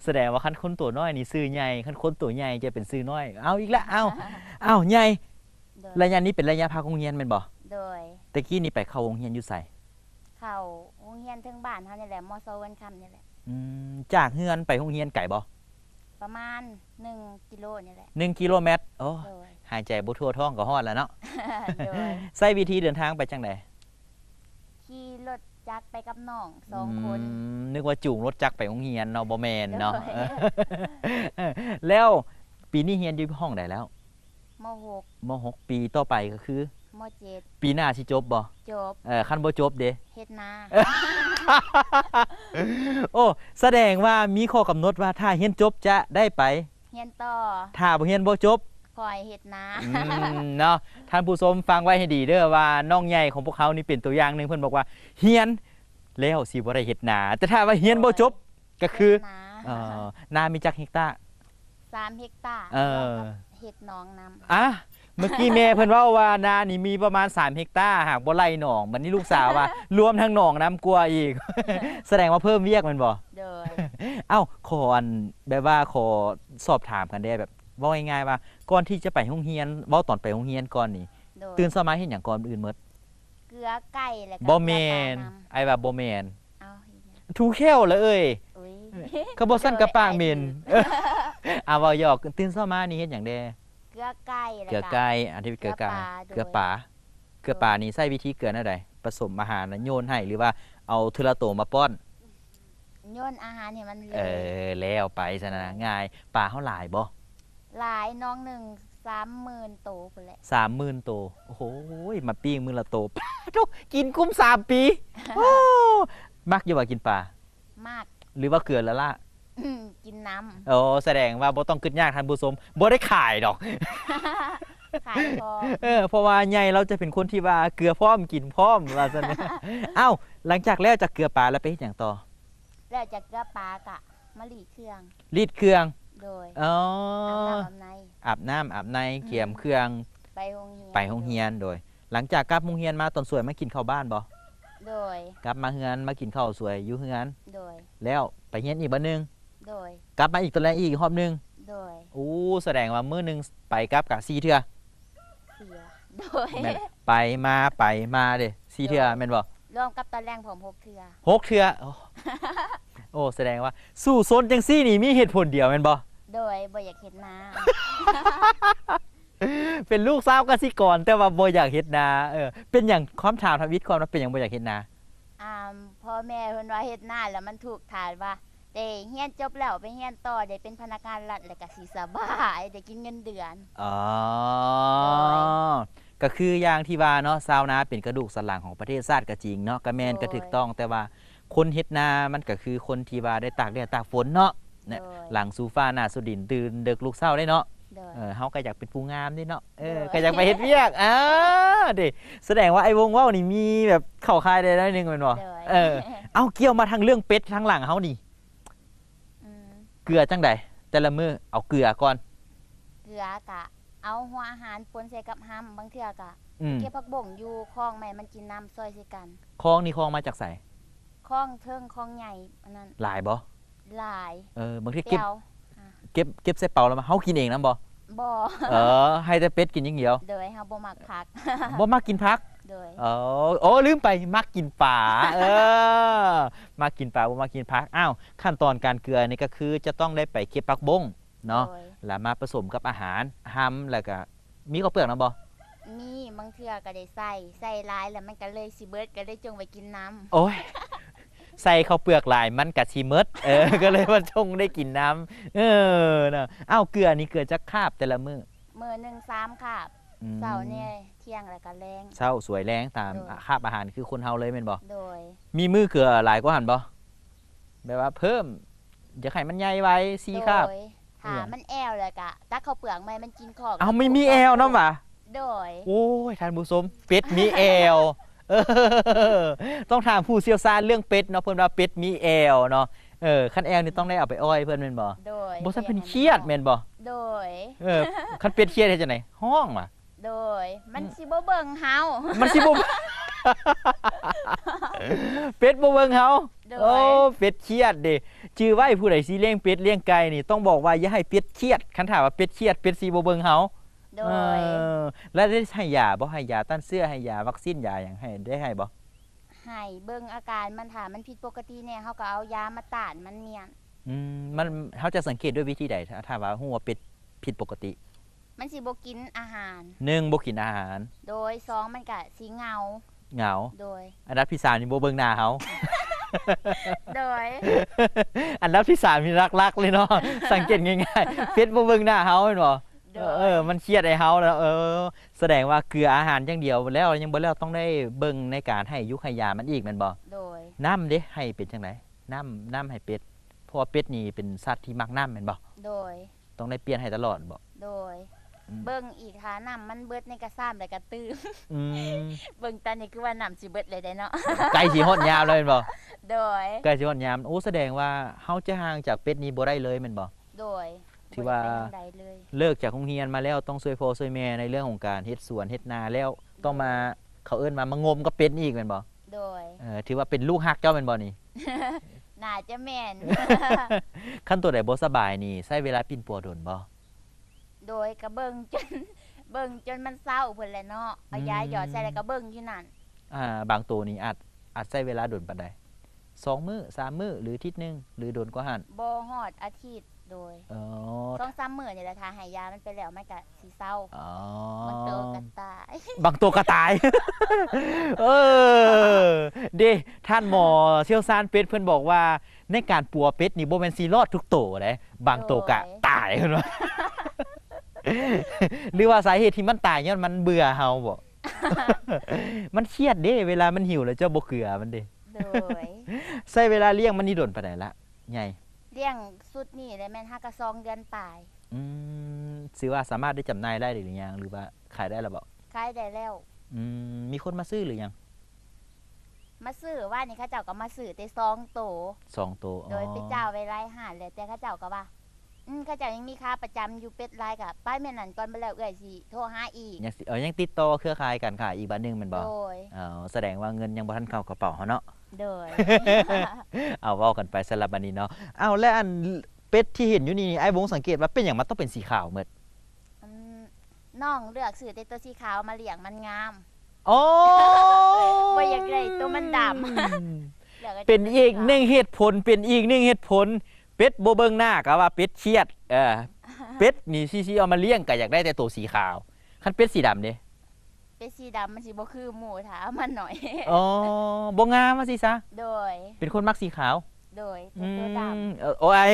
ສະແດງວ່າຄັນຄົນໂຕນ້ອຍນີ້ຊື່ໃຫຍ່, ຄັນຄົນໂຕໃຫຍ່ຈະເປັນຊື່ນ້ອຍ. ເອົາອີກລະ ເອົາ ເອົາ ໃຫຍ່. ໂດຍ. ໄລຍະນີ້ເປັນໄລຍະພັກໂຮງຮຽນແມ່ນບໍ່? ໂດຍ. ແຕ່ກີ້ນີ້ໄປເຂົ້າໂຮງຮຽນຢູ່ໃສ? ເຂົ້າໂຮງຮຽນເທິງບ້ານເຮົານີ້ແຫຼະ ມຊ ເວີນຄຳນີ້ແຫຼະ. ອືມ ຈາກເຮືອນໄປໂຮງຮຽນໄກບໍ່? ປະມານໜຶ່ງກິໂລນີ້ແຫຼະ. ໜຶ່ງກິໂລແມັດ. ໂອ້ ໂດຍ. ຫາຍໃຈບໍ່ທົ່ວທ້ອງກໍຮອດແລ້ວເນາະ. ໂດຍ. ໃຊ້ວິທີເດີນທາງໄປຈັ່ງໃດ? ຂີ່ລົດຈັກໄປກັບນ້ອງສອງຄົນ. ອືມ ນຶກວ່າຈູງລົດຈັກໄປໂຮງຮຽນເນາະ, ບໍ່ແມ່ນເນາະ. ໂດຍ. ເອີ ແລ້ວປີນີ້ຮຽນຢູ່ຫ້ອງໃດແລ້ວ? ມໍຫົກ. ມໍຫົກ ປີຕໍ່ໄປກໍຄື? ມໍເຈັດ. ປີໜ້າຊິຈົບບໍ່? ຈົບ. ເອີ ຄັນບໍ່ຈົບເດ? ເຮັດນາ. ໂອ້ ສະແດງວ່າມີຂໍ້ກຳນົດວ່າຖ້າຮຽນຈົບຈະໄດ້ໄປຮຽນຕໍ່, ຖ້າບໍ່ຮຽນບໍ່ຈົບ ຂ້ອຍເຮັດນາ. ອືມ ເນາະ ທ່ານຜູ້ຊົມຟັງໄວ້ໃຫ້ດີເດີ ວ່ານ້ອງໃຫຍ່ຂອງພວກເຮົານີ້ເປັນຕົວຢ່າງໜຶ່ງ. ເພິ່ນບອກວ່າຮຽນແລ້ວຊິບໍ່ໄດ້ເຮັດນາ, ແຕ່ຖ້າວ່າຮຽນບໍ່ຈົບ ໂດຍ. ກໍຄື ເຮັດນາ. ເອີ ນາມີຈັກເຮັກຕາ? ສາມເຮັກຕາ. ເອີ ລວມກັບເຮັດໜອງນຳ. ອາ ເມື່ອກີ້ແມ່ເພິ່ນເວົ້າວ່ານານີ້ມີປະມານສາມເຮັກຕາ ຫາກບໍ່ໄລ່ໜອງ. ບັດນີ້ລູກສາວວ່າລວມທັງໜອງນຳກວ່າອີກ. ສະແດງວ່າເພີ່ມວຽກແມ່ນບໍ່? ໂດຍ. ເອົ້າ ຂໍອັນ ແບບວ່າຂໍສອບຖາມກັນແດ່ ແບບເວົ້າງ່າຍໆວ່າ ກ່ອນທີ່ຈະໄປໂຮງຮຽນ ເວົ້າຕອນໄປໂຮງຮຽນກ່ອນນີ້. ໂດຍ. ຕື່ນເຊົ້າມາເຮັດຫຍັງກ່ອນອື່ນໝົດ? ເກືອໄກ່ ແລ້ວກໍ ບໍ່ແມ່ນ ເກືອປານຳ. ອ້າຍວ່າບໍ່ແມ່ນ. ເອົ້າ ເຮັດຫຍັງ? ຖູແຂ້ວລະເອີຍ. ໂອ້ຍ ຄັນບໍ່ຊັ້ນກໍປາກເໝັນ. ໂດຍ. ອາ ເວົ້າຫຍອກ. ຕື່ນເຊົ້າມານີ້ເຮັດຫຍັງແດ່? ເກືອໄກ່ ແລ້ວກໍ ເກືອໄກ່ ອັນທີ່ເກືອໄກ່ ເກືອປາ. ໂດຍ. ເກືອປາ ເກືອປານີ້ໃຊ້ວິທີເກືອແນວໃດ? ປະສົມອາຫານໂຍນໃຫ້ ຫຼືວ່າເອົາເທື່ອລະໂຕມາປ້ອນ? ໂຍນອາຫານໃຫ້ມັນເລີຍ. ເອີ ແລ້ວໄປຊັ້ນນະ ງ່າຍ. ປາເຮົາຫຼາຍບໍ່? ຫຼາຍ, ໜອງໜຶ່ງສາມໝື່ນໂຕພຸ້ນແຫຼະ. ສາມໝື່ນໂຕ. ໂອ້ໂຫ ມາປີ້ງມື້ລະໂຕ ປາໂທ້ ກິນກຸ້ມສາມປີ. ໂອ້ ມັກຢູ່ບໍ່ກິນປາ? ມັກ. ຫຼືວ່າເກືອລະລ້າ? ອືມ ກິນນຳ. ໂອ້ ສະແດງວ່າບໍ່ຕ້ອງຄິດຍາກທ່ານຜູ້ຊົມ, ບໍ່ໄດ້ຂາຍດອກ. ຂາຍພ້ອມ. ເອີ ເພາະວ່າໃຫຍ່ລາວຈະເປັນຄົນທີ່ວ່າເກືອພ້ອມກິນພ້ອມວ່າຊັ້ນ. ເອົ້າ ຫຼັງຈາກແລ້ວຈາກເກືອປາແລ້ວໄປເຮັດຫຍັງຕໍ່? ແລ້ວຈາກເກືອປາກະມາລີດເຄື່ອງ. ລີດເຄື່ອງ. ໂດຍ. ອໍ ອາບນ້ຳອາບໃນ. ອາບນ້ຳອາບໃນ ອືມ ກຽມເຄື່ອງ ໄປໂຮງຮຽນ. ໄປໂຮງຮຽນ. ໂດຍ. ໂດຍ. ຫຼັງຈາກກັບໂຮງຮຽນມາຕອນສວຍມາກິນເຂົ້າບ້ານບໍ່? ໂດຍ. ກັບມາເຮືອນມາກິນເຂົ້າສວຍຢູ່ເຮືອນ. ໂດຍ. ແລ້ວໄປຮຽນອີກບາດໜຶ່ງ. ໂດຍ. ກັບມາອີກຕອນແລງອີກຮອບໜຶ່ງ. ໂດຍ. ໂອ້ ສະແດງວ່າມື້ໜຶ່ງໄປກັບກະສີ່ເທື່ອ. ສີ່ເທື່ອ. ໂດຍ. ແມ່ນ ໄປມາໄປມາເດ້ ສີ່ເທື່ອ. ໂດຍ. ແມ່ນບໍ່? ລວມກັບຕອນແລງພ້ອມຫົກເທື່ອ. ຫົກເທື່ອ. ໂອ້ ໂອ້ ສະແດງວ່າສູ້ຊົນຈັ່ງຊີ້ນີ້ມີເຫດຜົນດຽວແມ່ນບໍ່? ໂດຍ. ບໍ່ຢາກເຮັດນາ. ເປັນລູກຊາວກະສິກອນ ແຕ່ວ່າບໍ່ຢາກເຮັດນາ. ເອີ ເປັນຫຍັງ? ຄວາມຖາມທຳອິດກ່ອນວ່າເປັນຫຍັງບໍ່ຢາກເຮັດນາ? ອາ ພໍ່ແມ່ເພິ່ນວ່າເຮັດນາແລ້ວມັນທຸກ ຖ້າວ່າໄດ້ຮຽນຈົບແລ້ວໄປຮຽນຕໍ່ ໄດ້ເປັນພະນັກງານລັດ ແລ້ວກະຊິສະບາຍ ໄດ້ກິນເງິນເດືອນ. ອໍ ໂດຍ. ກະຄືຢ່າງທີ່ວ່າເນາະ ຊາວນາເປັນກະດູກສັນຫຼັງຂອງປະເທດຊາດກະຈິງເນາະ ກະແມ່ນ ໂດຍ ກະຖືກຕ້ອງ ແຕ່ວ່າ ຄົນເຮັດນາມັນກະຄືຄົນທີ່ວ່າໄດ້ຕາກແດດຕາກຝົນເນາະ. ໂດຍ. ຫຼັງສູ່ຟ້າໜ້າສູ່ດິນ ຕື່ນເດິກລຸກເຊົ້າເດ້ເນາະ. ໂດຍ. ເອີ ເຮົາກະຢາກເປັນຜູ້ງາມເດ້ເນາະ. ເອີ ໂດຍ. ກະຢາກໄປເຮັດວຽກ. ເອີ ເດ້ ສະແດງວ່າໄອ້ວົງເວົ້ານີ້ມີແບບເຂົ້າຂ່າຍໄດ້ໜ້ອຍໜຶ່ງແມ່ນບໍ່? ໂດຍ. ເອີ ເອົາ ກ່ຽວມາທາງເລື່ອງເປັດທາງຫຼັງເຮົານີ້ ອືມ ເກືອຈັ່ງໃດແຕ່ລະມື້? ເອົາເກືອກ່ອນ. ເກືອກະ ເອົາຫົວອາຫານປົນໃສ່ກັບຮຳ, ບາງເທື່ອກະ ອືມ ເກັບຜັກບົ້ງຢູ່ຄອງມາໃຫ້ມັນກິນນຳ ຊ່ອຍໃສ່ກັນ. ຄອງນີ້ຄອງມາຈາກໃສ? ຄອງເທິງ ຄອງໃຫຍ່ອັນນັ້ນ. ຫຼາຍບໍ່? ຫຼາຍ. ເອີ ບາງທີເກັບ ແຕ່ເອົາ ອ່າ ເກັບ ເກັບໃສ່ເປົາແລ້ວມາ ເຮົາກິນເອງນຳບໍ່? ບໍ່. ເອີ ໃຫ້ແຕ່ເປັດກິນຢ່າງດຽວ. ໂດຍ ເຮົາບໍ່ມັກຜັກ. ບໍ່ມັກກິນຜັກ? ໂດຍ. ເອີ ໂອ້ ລືມໄປ ມັກກິນປາ. ເອີ ມັກກິນປາ ບໍ່ມັກກິນຜັກ. ອ້າວ ຂັ້ນຕອນການເກືອນີ້ກະຄືຈະຕ້ອງໄດ້ໄປເກັບຜັກບົ້ງ ເນາະ ໂດຍ ແລ້ວມາປະສົມກັບອາຫານ ຮຳ ແລ້ວກະມີເຂົ້າເປືອກນຳບໍ່? ມີ ບາງເທື່ອກະໄດ້ໃສ່ ໃສ່ຫຼາຍແລ້ວມັນກະເລີຍຊິເບິດ ກະເລີຍຈົ່ງໄວ້ກິນນຳ. ໂອ້ຍ ໃສ່ເຂົ້າເປືອກຫຼາຍມັນກະຊິເໝິດ ເອີ ກະເລີຍວ່າຈົ່ງໄດ້ກິນນຳ ເອີ ເນາະ. ອ້າວ ເກືອນີ້ເກືອຈັກຄາບແຕ່ລະມື້? ມື້ໜຶ່ງສາມຄາບ. ອືມ ເຊົ້າແດ່ ທ່ຽງ ແລ້ວກະແລງ. ເຊົ້າສວຍແລງຕາມ ໂດຍ ອາ ຄາບອາຫານຄືຄົນເຮົາເລີຍແມ່ນບໍ່? ໂດຍ. ມີມື້ເກືອຫຼາຍກວ່າຫັ້ນບໍ່? ແບບວ່າເພີ່ມ ຢາກໃຫ້ມັນໃຫຍ່ໄວ ສີ່ຄາບ. ໂດຍ. ຖ້າມັນແອວແລ້ວກະຕັກເຂົ້າເປືອກໃໝ່ ມັນກິນຂອງ. ເອົ້າ ມີ ມີແອວນຳຫວາ? ໂດຍ. ໂອ້ຍ ທ່ານຜູ້ຊົມ ເປັດມີແອວ. ເອີ ຕ້ອງຖາມຜູ້ຊ່ຽວຊານເລື່ອງເປັດເນາະ ເພິ່ນວ່າເປັດມີແອວເນາະ. ເອີ ຄັນແອວນີ້ຕ້ອງໄດ້ເອົາໄປອ້ອຍເພິ່ນແມ່ນບໍ່? ໂດຍ. ບໍ່ຊັ້ນເພິ່ນຄຽດແມ່ນບໍ່? ໂດຍ. ເອີ ຄັນເປັດຄຽດເຮັດຈັ່ງໃດ? ຮ້ອງຫວາ? ໂດຍ. ມັນ ອືມ ຊິບໍ່ເບິ່ງເຮົາ ມັນຊິບໍ່ ເປັດບໍ່ເບິ່ງເຮົາ. ໂດຍ. ໂອ້ ເປັດຄຽດເດ້. ຈື່ໄວ້ ຜູ້ໃດຊິລ້ຽງເປັດລ້ຽງໄກ່ນີ້ ຕ້ອງບອກວ່າຢ່າໃຫ້ເປັດຄຽດ. ຄັນຖ້າວ່າເປັດຄຽດ ເປັດຊິບໍ່ເບິ່ງເຮົາ. ໂດຍ. ເອີ ແລ້ວໄດ້ໃຫ້ຢາບໍ່? ໃຫ້ຢາຕ້ານເຊື້ອ ໃຫ້ຢາວັກຊີນ ຢາຫຍັງໃຫ້ ໄດ້ໃຫ້ບໍ່? ໃຫ້ເບິ່ງອາການມັນ ຖ້າມັນຜິດປົກກະຕິແດ່ ເຮົາກໍເອົາຢາມາຕ້ານມັນມ້ຽນ. ອືມ ມັນ ເຮົາຈະສັງເກດດ້ວຍວິທີໃດ ຖ້າ ຖ້າວ່າຮູ້ວ່າເປັດຜິດປົກກະຕິ? ມັນຊິບໍ່ກິນອາຫານ. ໜຶ່ງ ບໍ່ກິນອາຫານ. ໂດຍ. ສອງ ມັນກະຊິເຫງົາ. ເຫງົາ. ໂດຍ. ອັນດັບທີສາມນີ້ບໍ່ເບິ່ງໜ້າເຮົາ. ໂດຍ. ອັນດັບທີສາມນີ້ຫຼັກໆເລີຍເນາະ ສັງເກດງ່າຍໆ ເປັດບໍ່ເບິ່ງໜ້າເຮົາແມ່ນບໍ່? ໂດຍ. ເອີ ມັນຄຽດໃຫ້ເຮົາແລ້ວ. ເອີ ສະແດງວ່າເກືອອາຫານຢ່າງດຽວແລ້ວຍັງບໍ່ແລ້ວ ຕ້ອງໄດ້ເບິ່ງໃນການໃຫ້ຢູກໃຫ້ຢາມັນອີກແມ່ນບໍ່? ໂດຍ. ນ້ຳເດ ໃຫ້ເປັນຈັ່ງໃດ? ນ້ຳ ນ້ຳໃຫ້ເປັດ ເພາະວ່າເປັດນີ້ເປັນສັດທີ່ມັກນ້ຳແມ່ນບໍ່? ໂດຍ. ຕ້ອງໄດ້ປ່ຽນໃຫ້ຕະຫຼອດບໍ່? ໂດຍ. ອືມ ເບິ່ງອີກ ຖ້ານ້ຳມັນເບິດໃນກະຊາມ ແລ້ວກະຕື່ມ. ອືມ ເບິ່ງຕອນນີ້ຄືວ່ານ້ຳຊິເບິດແລ້ວເດ້ເນາະ. ໃກ້ຊິຮອດຍາມແລ້ວແມ່ນບໍ່? ໂດຍ. ໃກ້ຊິຮອດຍາມ. ໂອ້ ສະແດງວ່າເຮົາຈະຫ່າງຈາກເປັດນີ້ບໍ່ໄດ້ເລີຍແມ່ນບໍ່? ໂດຍ. ຖືວ່າ ບໍ່ໄດ້ໄປທາງໃດເລີຍ ເລີກຈາກໂຮງຮຽນມາແລ້ວ ຕ້ອງຊ່ວຍພໍ່ຊ່ວຍແມ່ໃນເລື່ອງຂອງການເຮັດສວນເຮັດນາແລ້ວ ຕ້ອງມາ ເຂົາເອີ້ນວ່າມາງົມກັບເປັດນີ້ອີກແມ່ນບໍ່? ໂດຍ. ເອີ ຖືວ່າເປັນລູກຮັກເຈົ້າແມ່ນບໍ່ນີ້? ໜ້າຈະແມ່ນ. ຄັນໂຕໃດບໍ່ສະບາຍນີ້ ໃຊ້ເວລາປິ່ນປົວດົນບໍ່? ໂດຍ. ກະເບິ່ງຈົນ ເບິ່ງຈົນມັນເຊົາພຸ້ນແຫຼະເນາະ ເອົາຢາ ອືມ ຢອດໃສ່ ແລ້ວກະເບິ່ງຢູ່ນັ້ນ. ອ່າ ບາງໂຕນີ້ອາດ ອາດໃຊ້ເວລາດົນປານໃດ? ສອງມື້ ສາມມື້ ຫຼື ທິດໜຶ່ງ ຫຼື ດົນກວ່າຫັ້ນ? ບໍ່ຮອດອາທິດ. ໂດຍ. ອໍ ສອງສາມມື້ນີ້ແຫຼະ ຖ້າໃຫ້ຢາມັນໄປແລ້ວ ມັນກະຊິເຊົາ. ອໍ ບາງໂຕກະຕາຍ ບາງໂຕກະຕາຍ. ເອີ ເດ້ ທ່ານໝໍຊ່ຽວຊານເປັດເພິ່ນບອກວ່າ ໃນການປົວເປັດນີ້ບໍ່ແມ່ນຊິລອດທຸກໂຕເດ້ ບາງໂຕກະ ໂດຍ ຕາຍເພິ່ນວ່າ. ຫຼືວ່າສາເຫດທີ່ມັນຕາຍຍ້ອນມັນເບື່ອເຮົາບໍ? ມັນຄຽດເດ້ ເວລາມັນຫິວແລ້ວເຈົ້າບໍ່ເກືອມັນເດ້. ໂດຍ. ໃຊ້ເວລາລ້ຽງມັນນີ້ດົນປານໃດລະ ໃຫຍ່? ລ້ຽງຊຸດນີ້ໄດ້ແມ່ນຫາກະສອງເດືອນປາຍ. ອືມ ຖືວ່າສາມາດໄດ້ຈຳໜ່າຍໄດ້ຫຼືຍັງ ຫຼືວ່າຂາຍໄດ້ແລ້ວບໍ? ຂາຍໄດ້ແລ້ວ. ອືມ ມີຄົນມາຊື້ຫຼືຍັງ? ມາຊື້ ວານນີ້ເຂົາເຈົ້າກໍມາຊື້ແຕ່ສອງໂຕ. ສອງໂຕ. ໂດຍ. ອໍ ໄປຈ່າຍໄວ້ຫຼາຍຮ້ານແລ້ວ ແຕ່ເຂົາເຈົ້າກໍວ່າ ອືມ ເຂົາເຈົ້າຍັງມີຄາປະຈຳຢູ່ ເປັດຫຼາຍກະໄປແມ່ນນັ້ນກ່ອນ ບໍ່ແລ້ວເອື້ອຍຊິໂທຫາອີກ. ຍັງ ເອີ ຍັງຕິດຕໍ່ເຄືອຂ່າຍການຂາຍອີກບາດໜຶ່ງແມ່ນບໍ່? ໂດຍ. ເອົາ ສະແດງວ່າເງິນຍັງບໍ່ທັນເຂົ້າກະເປົາເຮົາເນາະ. ໂດຍ. ເອົາ ເວົ້າກັນໄປຊັ້ນລະບາດນີ້ເນາະ. ເອົາ ແລະ ອັນເປັດທີ່ເຫັນຢູ່ນີ້ ອ້າຍວົງສັງເກດວ່າເປັນຫຍັງມັນຕ້ອງເປັນສີຂາວໝົດ? ອືມ ນ້ອງເລືອກຊື້ແຕ່ໂຕສີຂາວມາລ້ຽງ ມັນງາມ. ອໍ ບໍ່ຢາກໄດ້ໂຕມັນດຳ. ເປັນອີກໜຶ່ງເຫດຜົນ ເປັນອີກໜຶ່ງເຫດຜົນ ເປັດບໍ່ເບິ່ງໜ້າກໍວ່າເປັດຄຽດ. ເອີ ເປັດນີ້ຊິ ຊິເອົາມາລ້ຽງກໍຢາກໄດ້ແຕ່ໂຕສີຂາວ ຄັນເປັດສີດຳເດ? ເປັດສີດຳມັນຊິບໍ່ຄືໝູ່ ຖ້າເອົາມາໜ້ອຍ. ອໍ ບໍ່ງາມວ່າຊີ້ຊະ. ໂດຍ. ເປັນຄົນມັກສີຂາວ. ໂດຍ ແຕ່ໂຕດຳ. ອືມ ເອີ ໂອ້ຍ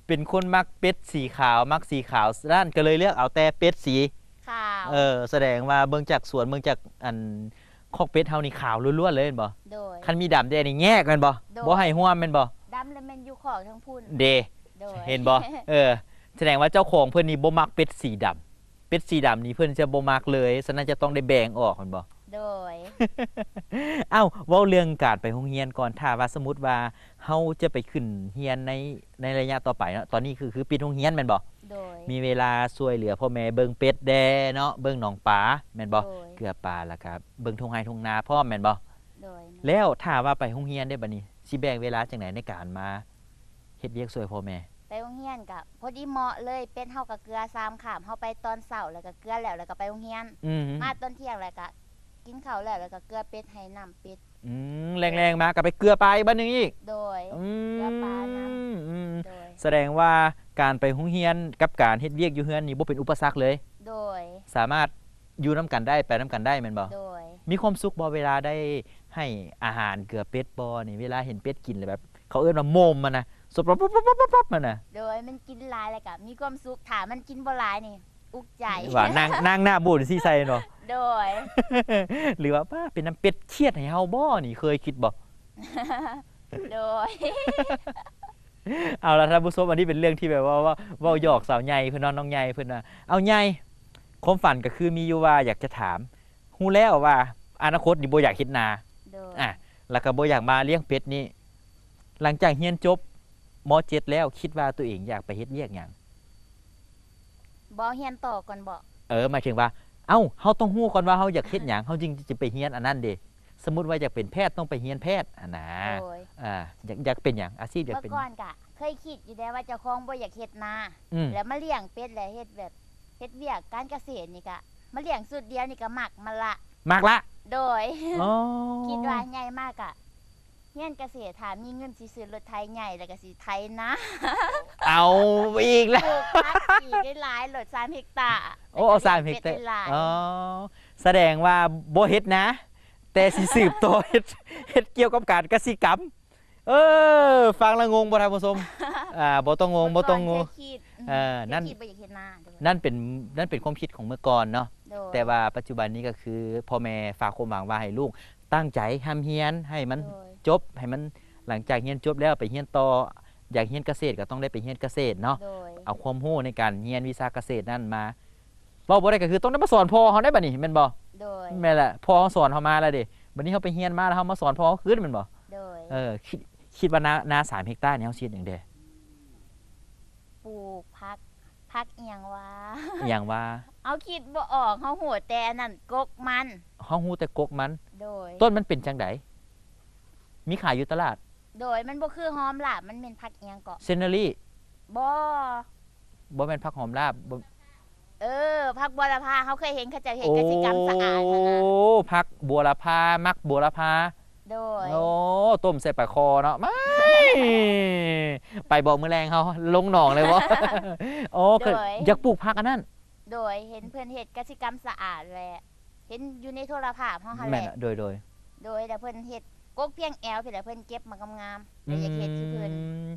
ເປັນຄົນມັກເປັດສີຂາວ ມັກສີຂາວ ສະນັ້ນກໍເລີຍເລືອກເອົາແຕ່ເປັດສີຂາວ. ເອີ ສະແດງວ່າເບິ່ງຈາກສວນ ເບິ່ງຈາກອັນຄອກເປັດເຮົານີ້ຂາວລ້ວນໆເລີຍແມ່ນບໍ່? ໂດຍ. ຄັນມີດຳແດ່ນີ້ແຍກແມ່ນບໍ່? ໂດຍ. ບໍ່ໃຫ້ຮ່ວມແມ່ນບໍ່? ດຳແລ້ວແມ່ນຢູ່ຄອກທາງພຸ້ນ. ເດ ໂດຍ. ເຫັນບໍ່? ເອີ ສະແດງວ່າເຈົ້າຂອງເພິ່ນນີ້ບໍ່ມັກເປັດສີດຳ. ເປັດສີດຳນີ້ເພິ່ນຈະບໍ່ມັກເລີຍ ສະນັ້ນຈະຕ້ອງໄດ້ແບ່ງອອກແມ່ນບໍ່? ໂດຍ. ອ້າວ ເວົ້າເລື່ອງການໄປໂຮງຮຽນກ່ອນ ຖ້າວ່າສົມມຸດວ່າເຮົາຈະໄປຂຶ້ນຮຽນໃນ ໃນໄລຍະຕໍ່ໄປເນາະ ຕອນນີ້ຄື ຄືປິດໂຮງຮຽນແມ່ນບໍ່? ໂດຍ. ມີເວລາຊ່ວຍເຫຼືອພໍ່ແມ່ເບິ່ງເປັດແດ່ເນາະ ເບິ່ງໜອງປາແມ່ນບໍ່? ໂດຍ. ເກືອປາ ແລ້ວກະເບິ່ງທົ່ງໄຮ່ທົ່ງນາພ້ອມແມ່ນບໍ່? ໂດຍ. ແລ້ວຖ້າວ່າໄປໂຮງຮຽນເດ້ ບາດນີ້ຊິແບ່ງເວລາຈັ່ງໃດໃນການມາ ເຮັດວຽກຊ່ວຍພໍ່ແມ່? ໄປໂຮງຮຽນກະພໍດີເໝາະເລີຍ ເປັດເຮົາກະເກືອສາມຄາບ ເຮົາໄປຕອນເຊົ້າ ແລ້ວກະເກືອແລ້ວ ແລ້ວກະໄປໂຮງຮຽນ. ອືມ ມາຕອນທ່ຽງ ແລ້ວກະກິນເຂົ້າແລ້ວ ແລ້ວກະເກືອເປັດ ໃຫ້ນ້ຳເປັດ. ອືມ ແລງໆມາກະໄປເກືອປາອີກບາດໜຶ່ງອີກ. ໂດຍ. ອືມ ເກືອປານຳ. ອືມ ໂດຍ. ສະແດງວ່າການໄປໂຮງຮຽນກັບການເຮັດວຽກຢູ່ເຮືອນນີ້ບໍ່ເປັນອຸປະສັກເລີຍ. ໂດຍ. ສາມາດ ຢູ່ນຳກັນໄດ້ ໄປນຳກັນໄດ້ແມ່ນບໍ່? ໂດຍ. ມີຄວາມສຸກບໍ່ເວລາໄດ້ໃຫ້ອາຫານເກືອເປັດບໍ່ນີ້? ເວລາເຫັນເປັດກິນແລ້ວແບບ ເຂົາເອີ້ນວ່າໂມມມັນນະ ສະປັບປັບປັບປັບມັນນະ. ໂດຍ. ມັນກິນຫຼາຍແລ້ວກະມີຄວາມສຸກ ຖ້າມັນກິນບໍ່ຫຼາຍນີ້ ອຸກໃຈ ວ່ານາງ ນາງໜ້າບູດຊິໃສ່ເນາະ ໂດຍ ຫຼືວ່າ ປ້າ ເປັນນຳເປັດຄຽດໃຫ້ເຮົາບໍ່ນີ້ ເຄີຍຄິດບໍ່? ໂດຍ ເອົາລະທ່ານຜູ້ຊົມ ອັນນີ້ເປັນເລື່ອງທີ່ແບບວ່າ ເວົ້າ ເວົ້າຫຍອກສາວໃຫຍ່ເພິ່ນເນາະ ນ້ອງໃຫຍ່ເພິ່ນນະ ເອົາໃຫຍ່ ຄວາມຝັນກໍຄືມີຢູ່ວ່າຢາກຈະຖາມ ຮູ້ແລ້ວວ່າອະນາຄົດນີ້ບໍ່ຢາກເຮັດນາ ໂດຍ ອາ ແລ້ວກໍບໍ່ຢາກມາລ້ຽງເປັດນີ້ ຫຼັງຈາກຮຽນຈົບ ມໍເຈັດ ແລ້ວ ຄິດວ່າຕົວເອງຢາກໄປເຮັດວຽກຫຍັງ? ບໍ່ຮຽນຕໍ່ກ່ອນບໍ? ເອີ ໝາຍເຖິງວ່າ ເອົ້າ ເຮົາຕ້ອງຮູ້ກ່ອນວ່າເຮົາຢາກເຮັດຫຍັງ ເຮົາຈຶ່ງຈະໄປຮຽນອັນນັ້ນເດ. ສົມມຸດວ່າຢາກເປັນແພດ ຕ້ອງໄປຮຽນແພດຫັ້ນນາ. ໂດຍ. ອາ ຢາກ ຢາກເປັນຫຍັງ? ອາຊີບຢາກເປັນຫຍັງ? ເມື່ອກ່ອນກະເຄີຍຄິດຢູ່ແດ່ວ່າເຈົ້າຂອງບໍ່ຢາກເຮັດນາ ອືມ ແລ້ວມາລ້ຽງເປັດ ແລ້ວເຮັດແບບ ເຮັດວຽກການກະເສດນີ້ກະ ມາລ້ຽງຊຸດດຽວນີ້ກະມັກມັນລະ. ມັກລະ? ໂດຍ. ອໍ ຄິດວ່າໃຫຍ່ມາກະ ຮຽນກະເສດ ຖ້າມີເງິນຊິຊື້ລົດໄຖໃຫຍ່ ແລ້ວກໍຊິໄຖນາ. ເອົາອີກແລ້ວ ປູກຜັກອີກຫຼາຍໆ ໂລດສາມເຮັກຕາ. ໂອ້ ເອົາສາມເຮັກຕາຫຼາຍ. ອໍ ສະແດງວ່າບໍ່ເຮັດນາ ແຕ່ຊິສືບຕໍ່ເຮັດ ເຮັດກ່ຽວກັບການກະສິກຳ. ເອີ ຟັງແລ້ວງົງບໍ່ທ່ານຜູ້ຊົມ? ອ່າ ບໍ່ຕ້ອງງົງ ບໍ່ຕ້ອງງົງ. ເມື່ອກ່ອນເຄີຍຄິດ ເອີ ອືມ ນັ້ນ ເຄີຍຄິດວ່າຢາກເຮັດນາ. ໂດຍ. ນັ້ນເປັນ ນັ້ນເປັນຄວາມຄິດຂອງເມື່ອກ່ອນເນາະ. ໂດຍ. ແຕ່ວ່າປັດຈຸບັນນີ້ກໍຄືພໍ່ແມ່ຝາກຄວາມຫວັງວ່າໃຫ້ລູກ ຕັ້ງໃຈຮ່ຳຮຽນໃຫ້ມັນ ໂດຍ ຈົບ ໃຫ້ມັນ ຫຼັງຈາກຮຽນຈົບແລ້ວໄປຮຽນຕໍ່ ຢາກຮຽນກະເສດກໍຕ້ອງໄດ້ໄປຮຽນກະເສດເນາະ. ໂດຍ. ເອົາຄວາມຮູ້ໃນການຮຽນວິຊາກະເສດນັ້ນມາ ເວົ້າບໍ່ໄດ້ກໍຄືຕ້ອງໄດ້ມາສອນພໍ່ເຮົາໄດ້ບັດນີ້ແມ່ນບໍ່? ໂດຍ. ແມ່ນແຫຼະ ພໍ່ເຮົາສອນເຮົາມາແລ້ວເດ ບັດນີ້ເຮົາໄປຮຽນມາແລ້ວເຮົາມາສອນພໍ່ເຮົາຄືນແມ່ນບໍ່? ໂດຍ. ເອີ ຄິດ ຄິດວ່ານາ ນາສາມເຮັກຕານີ້ເຮົາຊິເຮັດຫຍັງແດ່? ປູກຜັກ ຜັກອີ່ຫຍັງຫວາ? ອີ່ຫຍັງຫວາ? ເຮົາຄິດບໍ່ອອກ ເຮົາຮູ້ແຕ່ອັນນັ້ນ ກົກມັນ. ເຮົາຮູ້ແຕ່ກົກມັນ. ໂດຍ. ຕົ້ນມັນເປັນຈັ່ງໃດ? ມີຂາຍຢູ່ຕະຫຼາດ? ໂດຍ. ມັນບໍ່ຄືຫອມລາບ ມັນແມ່ນຜັກອີ່ຫຍັງເກາະ? ເຊນເນີຣີ? ບໍ່ ບໍ່ແມ່ນຜັກຫອມລາບ ບໍ່. ເອີ ຜັກບົວລະພາ ເຮົາເຄີຍເຫັນເຂົາເຈົ້າເຮັດກະສິກຳສະອາດຫັ້ນນະ. ໂອ້ ຜັກບົວລະພາ ໝາກບົວລະພາ. ໂດຍ. ໂອ້ ຕົ້ມໃສ່ປາຄໍເນາະ ໄໝ ໄປບໍ່ມື້ແລງເຮົາລົງໜອງເລີຍບໍ່? ໂອ້ ໂດຍ ຢາກປູກຜັກອັນນັ້ນ. ໂດຍ. ເຫັນເພິ່ນເຮັດກະສິກຳສະອາດແຫຼະ ເຫັນຢູ່ໃນໂທລະພາບເຮົາຫັ້ນແຫຼະ. ແມ່ນ ໂດຍ ໂດຍ. ໂດຍ ແລ້ວເພິ່ນເຮັດ ກົກພຽງແອວພີ້ແຫຼະ ເພິ່ນເກັບມາງາມໆ ແລ້ວຢາກເຮັດຄືເພິ່ນ. ອືມ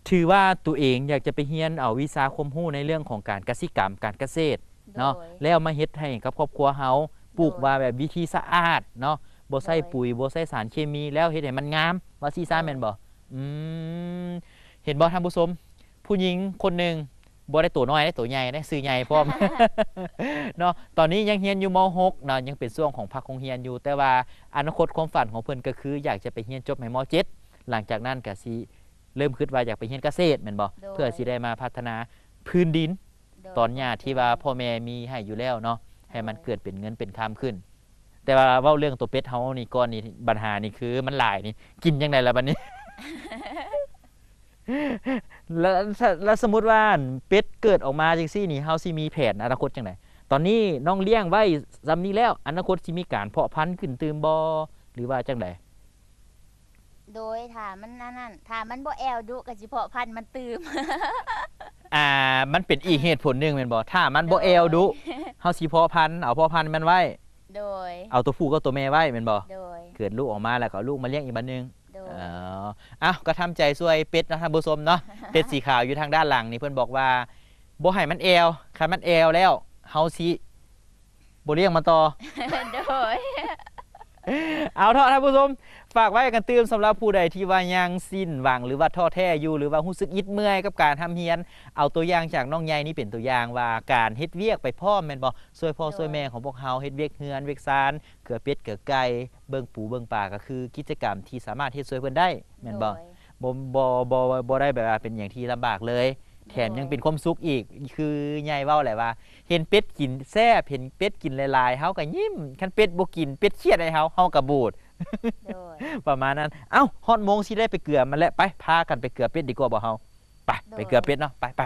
ຖືວ່າຕົວເອງຢາກຈະໄປຮຽນເອົາວິຊາຄວາມຮູ້ໃນເລື່ອງຂອງການກະສິກຳ ການກະເສດເນາະ. ໂດຍ. ແລ້ວມາເຮັດໃຫ້ກັບຄອບຄົວເຮົາ ປູກ ໂດຍ ວ່າແບບວິທີສະອາດເນາະ ບໍ່ໃຊ້ ໂດຍ ປຸຍ ບໍ່ໃຊ້ສານເຄມີ ແລ້ວເຮັດໃຫ້ມັນງາມ ວ່າຊີ້ຊະ ໂດຍ ແມ່ນບໍ່? ອືມ ເຫັນບໍ່ທ່ານຜູ້ຊົມ? ຜູ້ຍິງຄົນໜຶ່ງ ບໍ່ໄດ້ໂຕນ້ອຍເດ້ ໂຕໃຫຍ່ເດ້ ຊື່ໃຫຍ່ພ້ອມ ເນາະ. ຕອນນີ້ຍັງຮຽນຢູ່ ມໍຫົກ ເນາະ ຍັງເປັນຊ່ວງຂອງພັກໂຮງຮຽນຢູ່ ແຕ່ວ່າອະນາຄົດຄວາມຝັນຂອງເພິ່ນກໍຄືຢາກຈະໄປຮຽນຈົບໃຫ້ ມໍເຈັດ ຫຼັງຈາກນັ້ນກໍຊິເລີ່ມຄິດວ່າຢາກໄປຮຽນກະເສດແມ່ນບໍ່? ໂດຍ. ເພື່ອຊິໄດ້ມາພັດທະນາພື້ນດິນ ໂດຍ ຕອນຫຍ້າທີ່ວ່າພໍ່ແມ່ມີໃຫ້ຢູ່ແລ້ວເນາະ ໃຫ້ມັນ ໂດຍ ເກີດເປັນເງິນເປັນຄຳຂຶ້ນ. ແຕ່ວ່າເວົ້າເລື່ອງໂຕເປັດເຮົານີ້ກ່ອນນີ້ ບັນຫານີ້ຄືມັນຫຼາຍນີ້ ກິນຈັ່ງໃດລະບັດນີ້? ແລ້ວ ແລ້ວສົມມຸດວ່າເປັດເກີດອອກມາຈັ່ງຊີ້ນີ້ ເຮົາຊິມີແຜນອະນາຄົດຈັ່ງໃດ? ຕອນນີ້ນ້ອງລ້ຽງໄວ້ສ່ຳນີ້ແລ້ວ ອະນາຄົດຊິມີການເພາະພັນຂຶ້ນຕື່ມບໍ່ ຫຼືວ່າຈັ່ງໃດ? ໂດຍ ຖ້າມັນອັນນັ້ນ ຖ້າມັນບໍ່ແອວດຸ ກໍຊິເພາະພັນມັນຕື່ມ. ອ່າ ມັນເປັນອີກເຫດຜົນໜຶ່ງແມ່ນບໍ່? ຖ້າມັນບໍ່ແອວດຸ ໂດຍ ເຮົາຊິເພາະພັນ ເອົາເພາະພັນມັນໄວ້. ໂດຍ. ເອົາຕົວຜູ້ກັບຕົວແມ່ໄວ້ແມ່ນບໍ່? ໂດຍ. ເກີດລູກອອກມາແລ້ວກໍເອົາລູກມາລ້ຽງອີກບາດໜຶ່ງ. ໂດຍ. ເອີ ເອົ້າ ກໍທຳໃຈຊ່ວຍເປັດເນາະທ່ານຜູ້ຊົມເນາະ ເປັດສີຂາວຢູ່ທາງດ້ານຫຼັງນີ້ ເພິ່ນບອກວ່າບໍ່ໃຫ້ມັນແອວ ຄັນມັນແອວແລ້ວ ເຮົາຊິບໍ່ລ້ຽງມັນຕໍ່. ໂດຍ. ເອົາເທາະທ່ານຜູ້ຊົມ ຝາກໄວ້ກັນຕື່ມ ສຳລັບຜູ້ໃດທີ່ວ່າຍັງສິ້ນຫວັງ ຫຼືວ່າທໍ້ແທ້ຢູ່ ຫຼືວ່າຮູ້ສຶກອິດເມື່ອຍກັບການຮ່ຳຮຽນ ເອົາຕົວຢ່າງຈາກນ້ອງໃຫຍ່ນີ້ເປັນຕົວຢ່າງວ່າ ການເຮັດວຽກໄປພ້ອມແມ່ນບໍ່? ຊ່ວຍພໍ່ ໂດຍ ຊ່ວຍແມ່ຂອງພວກເຮົາ ເຮັດວຽກເຮືອນວຽກຊານ ເກືອເປັດເກືອໄກ່ ເບິ່ງປູເບິ່ງປາ ກໍຄືກິດຈະກຳທີ່ສາມາດເຮັດຊ່ວຍເພິ່ນໄດ້ແມ່ນບໍ່? ໂດຍ. ບໍ່ ບໍ່ ບໍ່ ບໍ່ໄດ້ແບບວ່າເປັນຫຍັງທີ່ລຳບາກເລີຍ ໂດຍ ແຖມຍັງເປັນຄວາມສຸກອີກ ຄືໃຫຍ່ເວົ້າແຫຼະວ່າ ເຫັນເປັດກິນແຊບ ເຫັນເປັດກິນຫຼາຍໆ ເຮົາກໍຍິ້ມ ຄັນເປັດບໍ່ກິນ ເປັດຄຽດໃຫ້ເຮົາ ເຮົາກໍບູດ. ໂດຍ. ປະມານນັ້ນ. ເອົ້າ ຮອດໂມງຊິໄດ້ໄປເກືອມັນແລ້ວ ໄປ ພາກັນໄປເກືອເປັດດີກວ່າບໍ່ເຮົາ? ໄປ ໂດຍ ໄປເກືອເປັດເນາະ ໄປ ໄປ.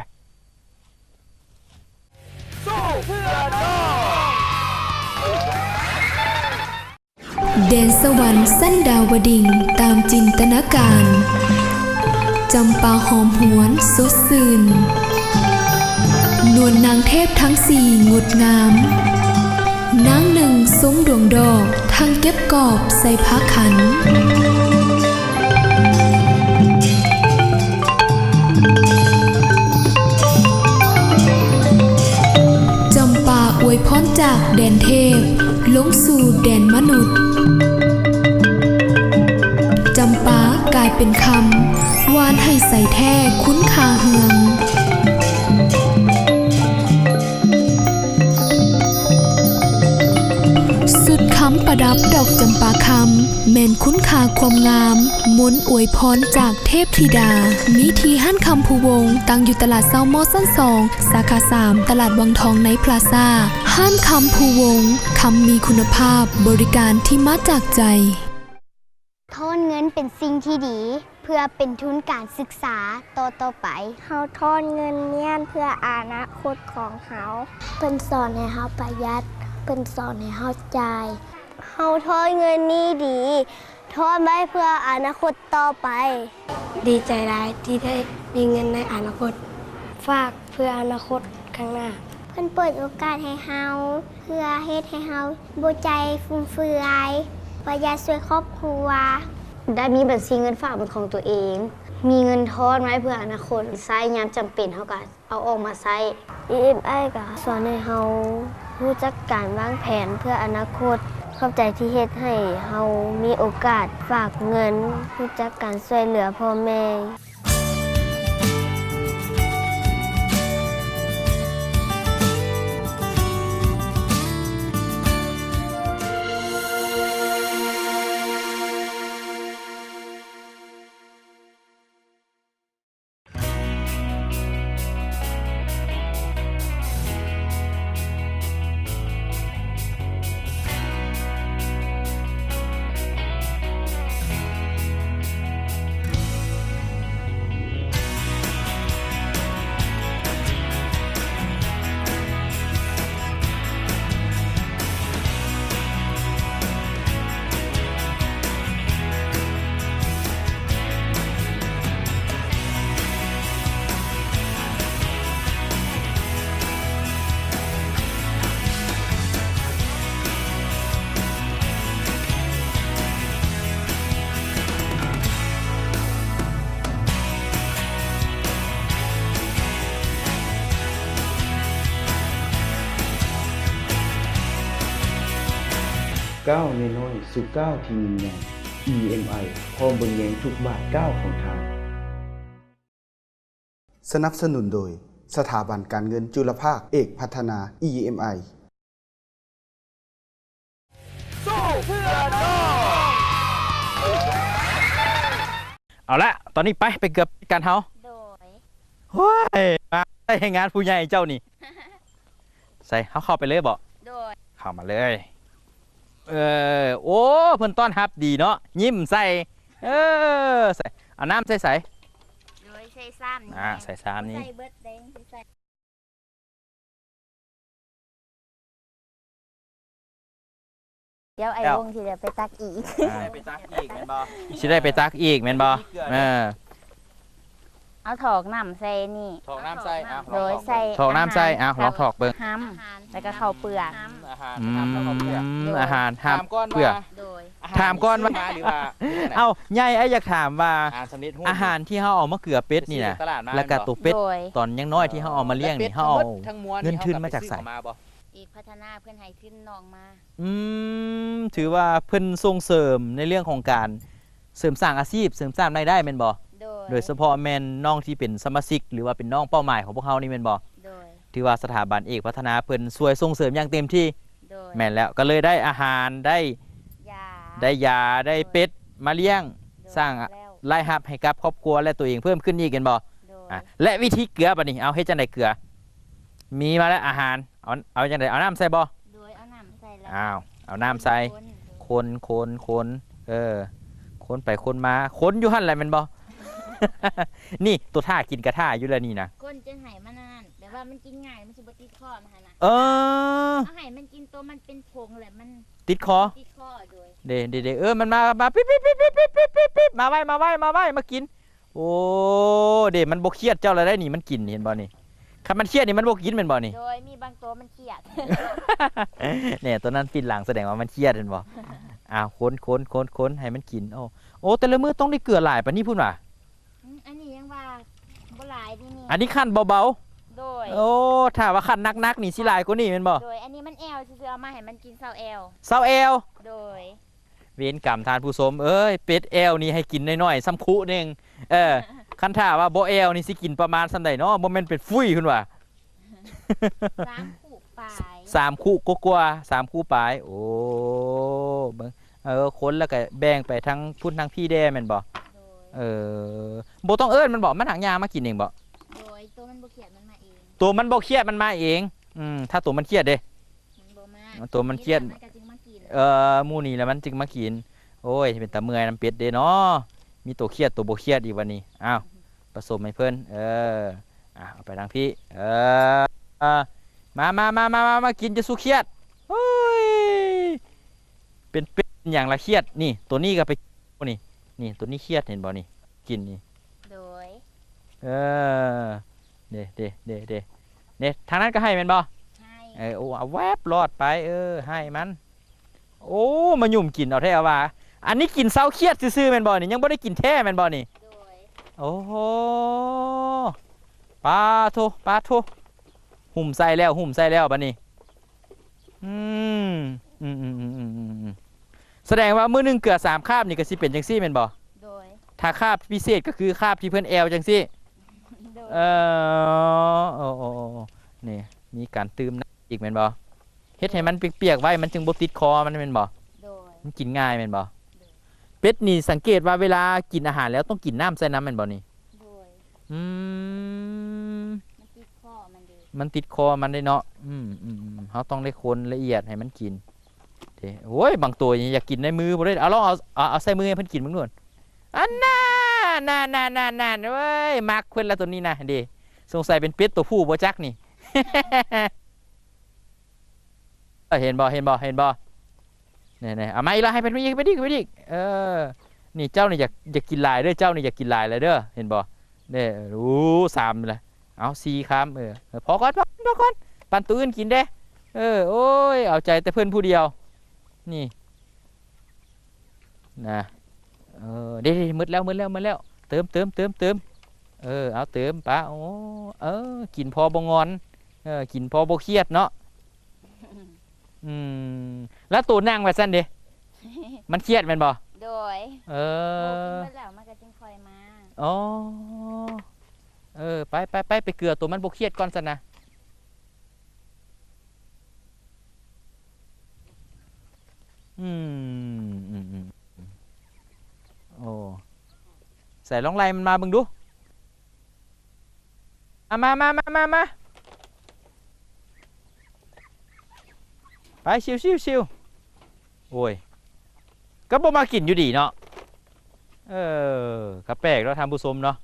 ສູ້ເພື່ອໂລກ. ແດນສະຫວັນຊັ້ນດາວະດິນຕາມຈິນຕະນາການ ຈຳປາຫອມຫວນສົດຊື່ນ ນວນນາງເທບທັງສີ່ງົດງາມ ນາງໜຶ່ງຊົມດວງດອກ ທັງເກັບກອບໃສ່ພາຂັນ. ຈ ພ້ນຈາກແດນເທບ ລົງສູ່ແດນມະນຸດ, ຈຳປາກາຍເປັນຄຳ, ຫວ່ານໃຫ້ໃສແທ້ຄຸນຄ່າເຮືອງ. ຊຸດຄຳປະດັບດອກຈຳປາຄຳ ແມ່ນຄຸນຄ່າຄວາມງາມ, ມົນອວຍພອນຈາກເທບທິດາ. ມີທີ່ຮ້ານຄຳພູວົງ ຕັ້ງຢູ່ຕະຫຼາດເຊົ້າມໍຊັ້ນສອງ ສາຂາສາມ ຕະຫຼາດວັງທອງໃນພລາຊາ. ຮ້ານຄຳພູວົງ, ຄຳມີຄຸນນະພາບ, ບໍລິການທີ່ມາຈາກໃຈ. ຖອນເງິນເປັນສິ່ງທີ່ດີ ເພື່ອເປັນທຶນການສຶກສາຕໍ່ໆໄປ. ເຮົາຖອນເງິນນີ້ເພື່ອອະນາຄົດຂອງເຮົາ. ເພິ່ນສອນໃຫ້ເຮົາປະຢັດ, ເພິ່ນສອນໃຫ້ເຮົາຈ່າຍ. ເຮົາຖອນເງິນນີ້ດີ, ຖອນໄວ້ເພື່ອອະນາຄົດຕໍ່ໄປ. ດີໃຈຫຼາຍທີ່ໄດ້ມີເງິນໃນອະນາຄົດ, ຝາກເພື່ອອະນາຄົດຂ້າງໜ້າ. ເພິ່ນເປີດໂອກາດໃຫ້ເຮົາ ເພື່ອເຮັດໃຫ້ເຮົາບໍ່ໃຈຟຸມເຟືອຍ, ປະຢັດຊ່ວຍຄອບຄົວ. ໄດ້ມີບັນຊີເງິນຝາກເປັນຂອງຕົວເອງ, ມີເງິນຖອນໄວ້ເພື່ອອະນາຄົດ, ໃຊ້ຍາມຈຳເປັນເຮົາກໍເອົາອອກມາໃຊ້. ອີເອັມໄອ ກໍສອນໃຫ້ເຮົາຮູ້ຈັກການວາງແຜນເພື່ອອະນາຄົດ. ຂອບໃຈທີ່ເຮັດໃຫ້ເຮົາມີໂອກາດຝາກເງິນ, ຮູ້ຈັກການຊ່ວຍເຫຼືອພໍ່ແມ່. ກ້າວນ້ອຍໆສູ່ກ້າວທີ່ຍິ່ງໃຫຍ່. ອີເອັມໄອ ພ້ອມເບິ່ງແຍງທຸກບາດກ້າວຂອງທ່ານ. ສະໜັບສະໜູນໂດຍ ສະຖາບັນການເງິນຈຸລະພາກເອກພັດທະນາ ອີເອັມໄອ. ເອົາລະ ຕອນນີ້ໄປ ໄປເກືອບກັນເຮົາ. ໂດຍ. ໂອ້ຍ ມາໃຊ້ແຮງງານຜູ້ໃຫຍ່ເຈົ້ານີ້. ໃສ່ ເຮົາເຂົ້າໄປເລີຍບໍ? ໂດຍ. ເຂົ້າມາເລີຍ. ເອີ ໂອ້ ເພິ່ນຕ້ອນຮັບດີເນາະ ຍິ້ມໃສ່. ເອີ ໃສ່ ເອົານ້ຳໃສ່ໃສ? ໂດຍ ໃສ່ຊາມນີ້. ອ່າ ໃສ່ຊາມນີ້. ໃສ່ເບິດເດ້ ໃສ່ ດຽວອ້າຍວົງຊິໄດ້ໄປຕັກອີກ. ອ່າ ໄປຕັກອີກແມ່ນບໍ່? ຊິໄດ້ໄປຕັກອີກແມ່ນບໍ່? ເອີ ເອົາຖອກນ້ຳໃສ່ນີ້. ຖອກນ້ຳໃສ່. ເອົາ ໂດຍ ຖອກ ໃສ່ ຖອກນ້ຳໃສ່. ອາຫານ ເອົາ ລອງຖອກເບິ່ງ. ຫຳ ແລ້ວກໍເຂົ້າເປືອກ. ອາຫານ ອືມ ຫຳ ແລ້ວກໍເປືອກ. ໂດຍ ອາຫານ ຫຳ ເປືອກ. ໂດຍ. ຖາມກ່ອນວ່າ ຊື້ມາຫຼືວ່າ ເອົ້າ ໃຫຍ່ ອ້າຍຢາກຖາມວ່າ ອາຫານສຳເລັດຮູບ ອາຫານທີ່ເຮົາເອົາມາເກືອເປັດນີ້ນະ ແລ້ວກະໂຕເປັດ ໂດຍ ຕອນຍັງນ້ອຍທີ່ເຮົາເອົາມາລ້ຽງນີ້ ເຮົາເອົາເງິນທຶນມາຈາກໃສ? ເອກພັດທະນາເພິ່ນໃຫ້ທຶນນ້ອງມາ. ອືມ ຖືວ່າເພິ່ນສົ່ງເສີມໃນເລື່ອງຂອງການເສີມສ້າງອາຊີບ ເສີມສ້າງລາຍໄດ້ແມ່ນບໍ່? ໂດຍ. ໂດຍສະເພາະແມ່ນນ້ອງທີ່ເປັນສະມາຊິກ ຫຼືວ່າເປັນນ້ອງເປົ້າໝາຍຂອງພວກເຮົານີ້ແມ່ນບໍ່? ໂດຍ. ຖືວ່າສະຖາບັນເອກພັດທະນາເພິ່ນຊ່ວຍສົ່ງເສີມຢ່າງເຕັມທີ່. ໂດຍ. ແມ່ນແລ້ວ ກໍເລີຍໄດ້ອາຫານ ໄດ້ຢາ ໄດ້ຢາ ໄດ້ເປັດມາລ້ຽງ ໂດຍ ສ້າງ ແລ້ວ ລາຍຮັບໃຫ້ກັບຄອບຄົວ ແລະ ຕົວເອງເພີ່ມຂຶ້ນອີກແມ່ນບໍ່? ໂດຍ. ອ່ະ ແລະ ວິທີເກືອບັດນີ້ ເອົາ ເຮັດຈັ່ງໃດເກືອ? ມີມາແລ້ວອາຫານ ເອົາ ເອົາຈັ່ງໃດ? ເອົານ້ຳໃສ່ບໍ່? ໂດຍ ເອົານ້ຳໃສ່ແລ້ວ ອ້າວ ເອົານ້ຳໃສ່ ຄົນ ຄົນ ຄົນ ຄົນ ເອີ ຄົນໄປຄົນມາ ຄົນຢູ່ຫັ້ນແຫຼະແມ່ນບໍ່? ນີ້ ໂຕຖ້າກິນກະຖ້າຢູ່ແລ້ວນີ້ນະ ຄົນຈັ່ງໃຫ້ມັນອັນນັ້ນ ແບບວ່າມັນກິນງ່າຍ ມັນຊິບໍ່ຕິດຄໍມັນຫັ້ນນະ. ເອີ ເອົາໃຫ້ມັນກິນໂຕມັນເປັນຜົງແຫຼະ ມັນຕິດຄໍ ຕິດຄໍ. ໂດຍ. ເດ້ ເດ້ ເດ້ ເອີ ມັນມາ ມາ ປິບ ປິບ ປິບ ປິບ ປິບ ປິບ ປິບ ປິບ ມາໄວ ມາໄວ ມາໄວ ມາກິນ. ໂອ້ ເດ້ ມັນບໍ່ຄຽດເຈົ້າແລ້ວໄດ໋ນີ້ ມັນກິນ ເຫັນບໍ່ນີ້? ຄັນມັນຄຽດນີ້ມັນບໍ່ກິນແມ່ນບໍ່ນີ້? ໂດຍ ມີບາງໂຕມັນຄຽດ. ແນ່ ໂຕນັ້ນປິ່ນຫຼັງ ສະແດງວ່າມັນຄຽດແມ່ນບໍ່? ອ້າວ ຄົນ ຄົນ ຄົນ ຄົນ ໃຫ້ມັນກິນ. ໂອ້ ໂອ້ ແຕ່ລະມື້ຕ້ອງໄດ້ເກືອຫຼາຍປານນີ້ພຸ້ນຫວາ? ອືມ ອັນນີ້ຍັງວ່າບໍ່ຫຼາຍເດ້ນີ້ ອັນນີ້ຂັ້ນເບົາໆ. ໂດ ໂດຍ ໂອ້ ຖ້າວ່າຄັນໜັກໆນີ້ຊິຫຼາຍກວ່ານີ້ແມ່ນບໍ່? ໂດຍ ອັນນີ້ມັນແອວຊື່ໆ ເອົາມາໃຫ້ມັນກິນເຊົາແອວ ເຊົາແອວ ໂດຍ ເວນກຳທ່ານຜູ້ຊົມເອີຍ ເປັດແອວນີ້ໃຫ້ກິນນ້ອຍໆ ສ່ຳຄຸໜຶ່ງ ເອີ ຄັນຖ້າວ່າບໍ່ແອວນີ້ຊິກິນປະມານສ່ຳໃດເນາະ? ບໍ່ແມ່ນເປັນຟຸ້ຍພຸ້ນຫວາ? ສາມຄຸປາຍ ສາມຄຸກວ່າໆ ສາມຄຸປາຍ ໂອ້ ເບິ່ງ ເອີ ຄົນລະກະແບ່ງໄປທາງພຸ້ນທາງພີ້ແດ່ແມ່ນບໍ່? ໂດຍ ເອີ ບໍ່ຕ້ອງເອີ້ນມັນບໍ່? ມັນຫາກຍ່າງມາກິນເອງບໍ່? ໂດຍ ໂຕມັນບໍ່ຄຽດມັນມາເອງ ໂຕມັນບໍ່ຄຽດມັນມາເອງ ອືມ ຖ້າໂຕມັນຄຽດເດ້ ມັນບໍ່ມາ ໂຕມັນຄຽດ ນີ້ລະມັນກໍຈຶ່ງມາກິນ ເອີ ໝູ່ນີ້ລະມັນຈຶ່ງມາກິນ ໂອ້ຍ ເປັນຕາເມື່ອຍນຳເປັດເດ້ເນາະ ມີໂຕຄຽດໂຕບໍ່ຄຽດອີກບັດນີ້ ອ້າວ ປະສົມໃຫ້ເພິ່ນ ເອີ ອ່ະ ເອົາໄປທາງພີ້ ເອີ ມາ ມາ ມາ ມາ ມາ ມາກິນ ຈະສູ້ຄຽດ ໂອ້ຍ ເປັນ ເປັນຫຍັງລະຄຽດ ນີ້ ໂຕນີ້ກໍໄປ ນີ້ ນີ້ ໂຕນີ້ຄຽດ ເຫັນບໍ່ນີ້ ກິນນີ້ ໂດຍ ເອີ ເດ້ ເດ້ ເດ້ ເດ້ ເດ້ ທາງນັ້ນກໍໃຫ້ແມ່ນບໍ່? ໃຫ້ ເອີ ໂອ້ ເອົາແວບລອດໄປ ເອີ ໃຫ້ມັນ ໂອ້ ມາຫຍຸ່ມກິນເອົາແທ້ເອົາວ່າ ອັນນີ້ກິນເຊົາຄຽດຊື່ໆແມ່ນບໍ່ນີ້? ຍັງບໍ່ໄດ້ກິນແທ້ແມ່ນບໍ່ນີ້? ໂດຍ ໂອ້ໂຫ ປາໂທ ປາໂທ ຫຸ້ມໃສ່ແລ້ວ ຫຸ້ມໃສ່ແລ້ວບັດນີ້ ອືມ ອືມ ສະແດງວ່າມື້ໜຶ່ງເກືອສາມຄາບນີ້ກໍຊິເປັນຈັ່ງຊີ້ແມ່ນບໍ່? ໂດຍ ຖ້າຄາບພິເສດກໍຄືຄາບທີ່ເພິ່ນແອວຈັ່ງຊີ້ ໂດຍ ເອີ ໂອ້ ໂອ້ ໂອ້ ນີ້ ມີການຕື່ມນ້ຳອີກແມ່ນບໍ່? ເຮັດໃຫ້ມັນປຽກໆໄວ້ ມັນຈຶ່ງບໍ່ຕິດຄໍມັນແມ່ນບໍ່? ໂດຍ ມັນກິນງ່າຍແມ່ນບໍ່? ໂດຍ ເປັດນີ້ສັງເກດວ່າເວລາກິນອາຫານແລ້ວຕ້ອງກິນນ້ຳໃສ່ນຳແມ່ນບໍ່ນີ້? ໂດຍ ອືມ ມັນຕິດຄໍມັນເດ້ ມັນຕິດຄໍມັນເດ້ເນາະ ອືມ ອືມ ເຮົາຕ້ອງໄດ້ຄົນລະອຽດໃຫ້ມັນກິນເດ້ ໂອ້ຍ ບາງໂຕນີ້ຢາກກິນໃນມືພຸ້ນເດ້ ເອົາ ລອງເອົາ ເອົາ ເອົາໃສ່ມືໃຫ້ເພິ່ນກິນເບິ່ງດູ ອັນນັ້ນ ນັ້ນໆໆໆ ໂອ້ຍ ມັກເພິ່ນລະໂຕນີ້ນະ ເດ້ ສົງໄສເປັນເປັດໂຕຜູ້ບໍ່ຈັກນີ້ ເອີ ເຫັນບໍ່ ເຫັນບໍ່ ເຫັນບໍ່ ນີ້ໆ ເອົາມາອີກລະ ໃຫ້ເພິ່ນອີກ ເພິ່ນອີກ ເພິ່ນອີກ ເອີ ນີ້ເຈົ້ານີ້ຢາກ ຢາກກິນຫຼາຍເດີ ເຈົ້ານີ້ຢາກກິນຫຼາຍແລ້ວເດີ ເຫັນບໍ່ ເດ້ ໂອ້ ສາມລະ ເອົາ ສີ່ຄຳ ເອີ ພໍກ່ອນ ພໍກ່ອນ ປັນໂຕອື່ນກິນເດ້ ເອີ ໂອ້ຍ ເອົາໃຈແຕ່ເພິ່ນຜູ້ດຽວ ນີ້ ນະ ເອີ ເດ້ໆ ໝົດແລ້ວ ໝົດແລ້ວ ໝົດແລ້ວ ເຕີມ ເຕີມ ເຕີມ ເຕີມ ເອີ ເອົາເຕີມປະ ໂອ້ ເອີ ກິນພໍບໍ່ງອນ ເອີ ກິນພໍບໍ່ຄຽດເນາະ ອືມ ແລ້ວໂຕນັ່ງວ່າຊັ້ນເດ ມັນຄຽດແມ່ນບໍ່? ໂດຍ ເອີ ໂອ້ ກິນໝົດແລ້ວມັນກໍຈຶ່ງຄ່ອຍມາ ອໍ ເອີ ໄປ ໄປ ໄປ ໄປເກືອໂຕມັນບໍ່ຄຽດກ່ອນຊັ້ນນະ. ອືມ ອືມ ອືມ ໂອ້ ໃສ່ ລອງໄລ່ມັນມາເບິ່ງດູ ມາ ມາ ມາ ມາ ມາ ໄປ ຊິວ ຊິວ ຊິວ ໂອ້ຍ ກໍບໍ່ມາກິນຢູ່ດີເນາະ ເອີ ກໍແປກເນາະທ່ານຜູ້ຊົມເນາະ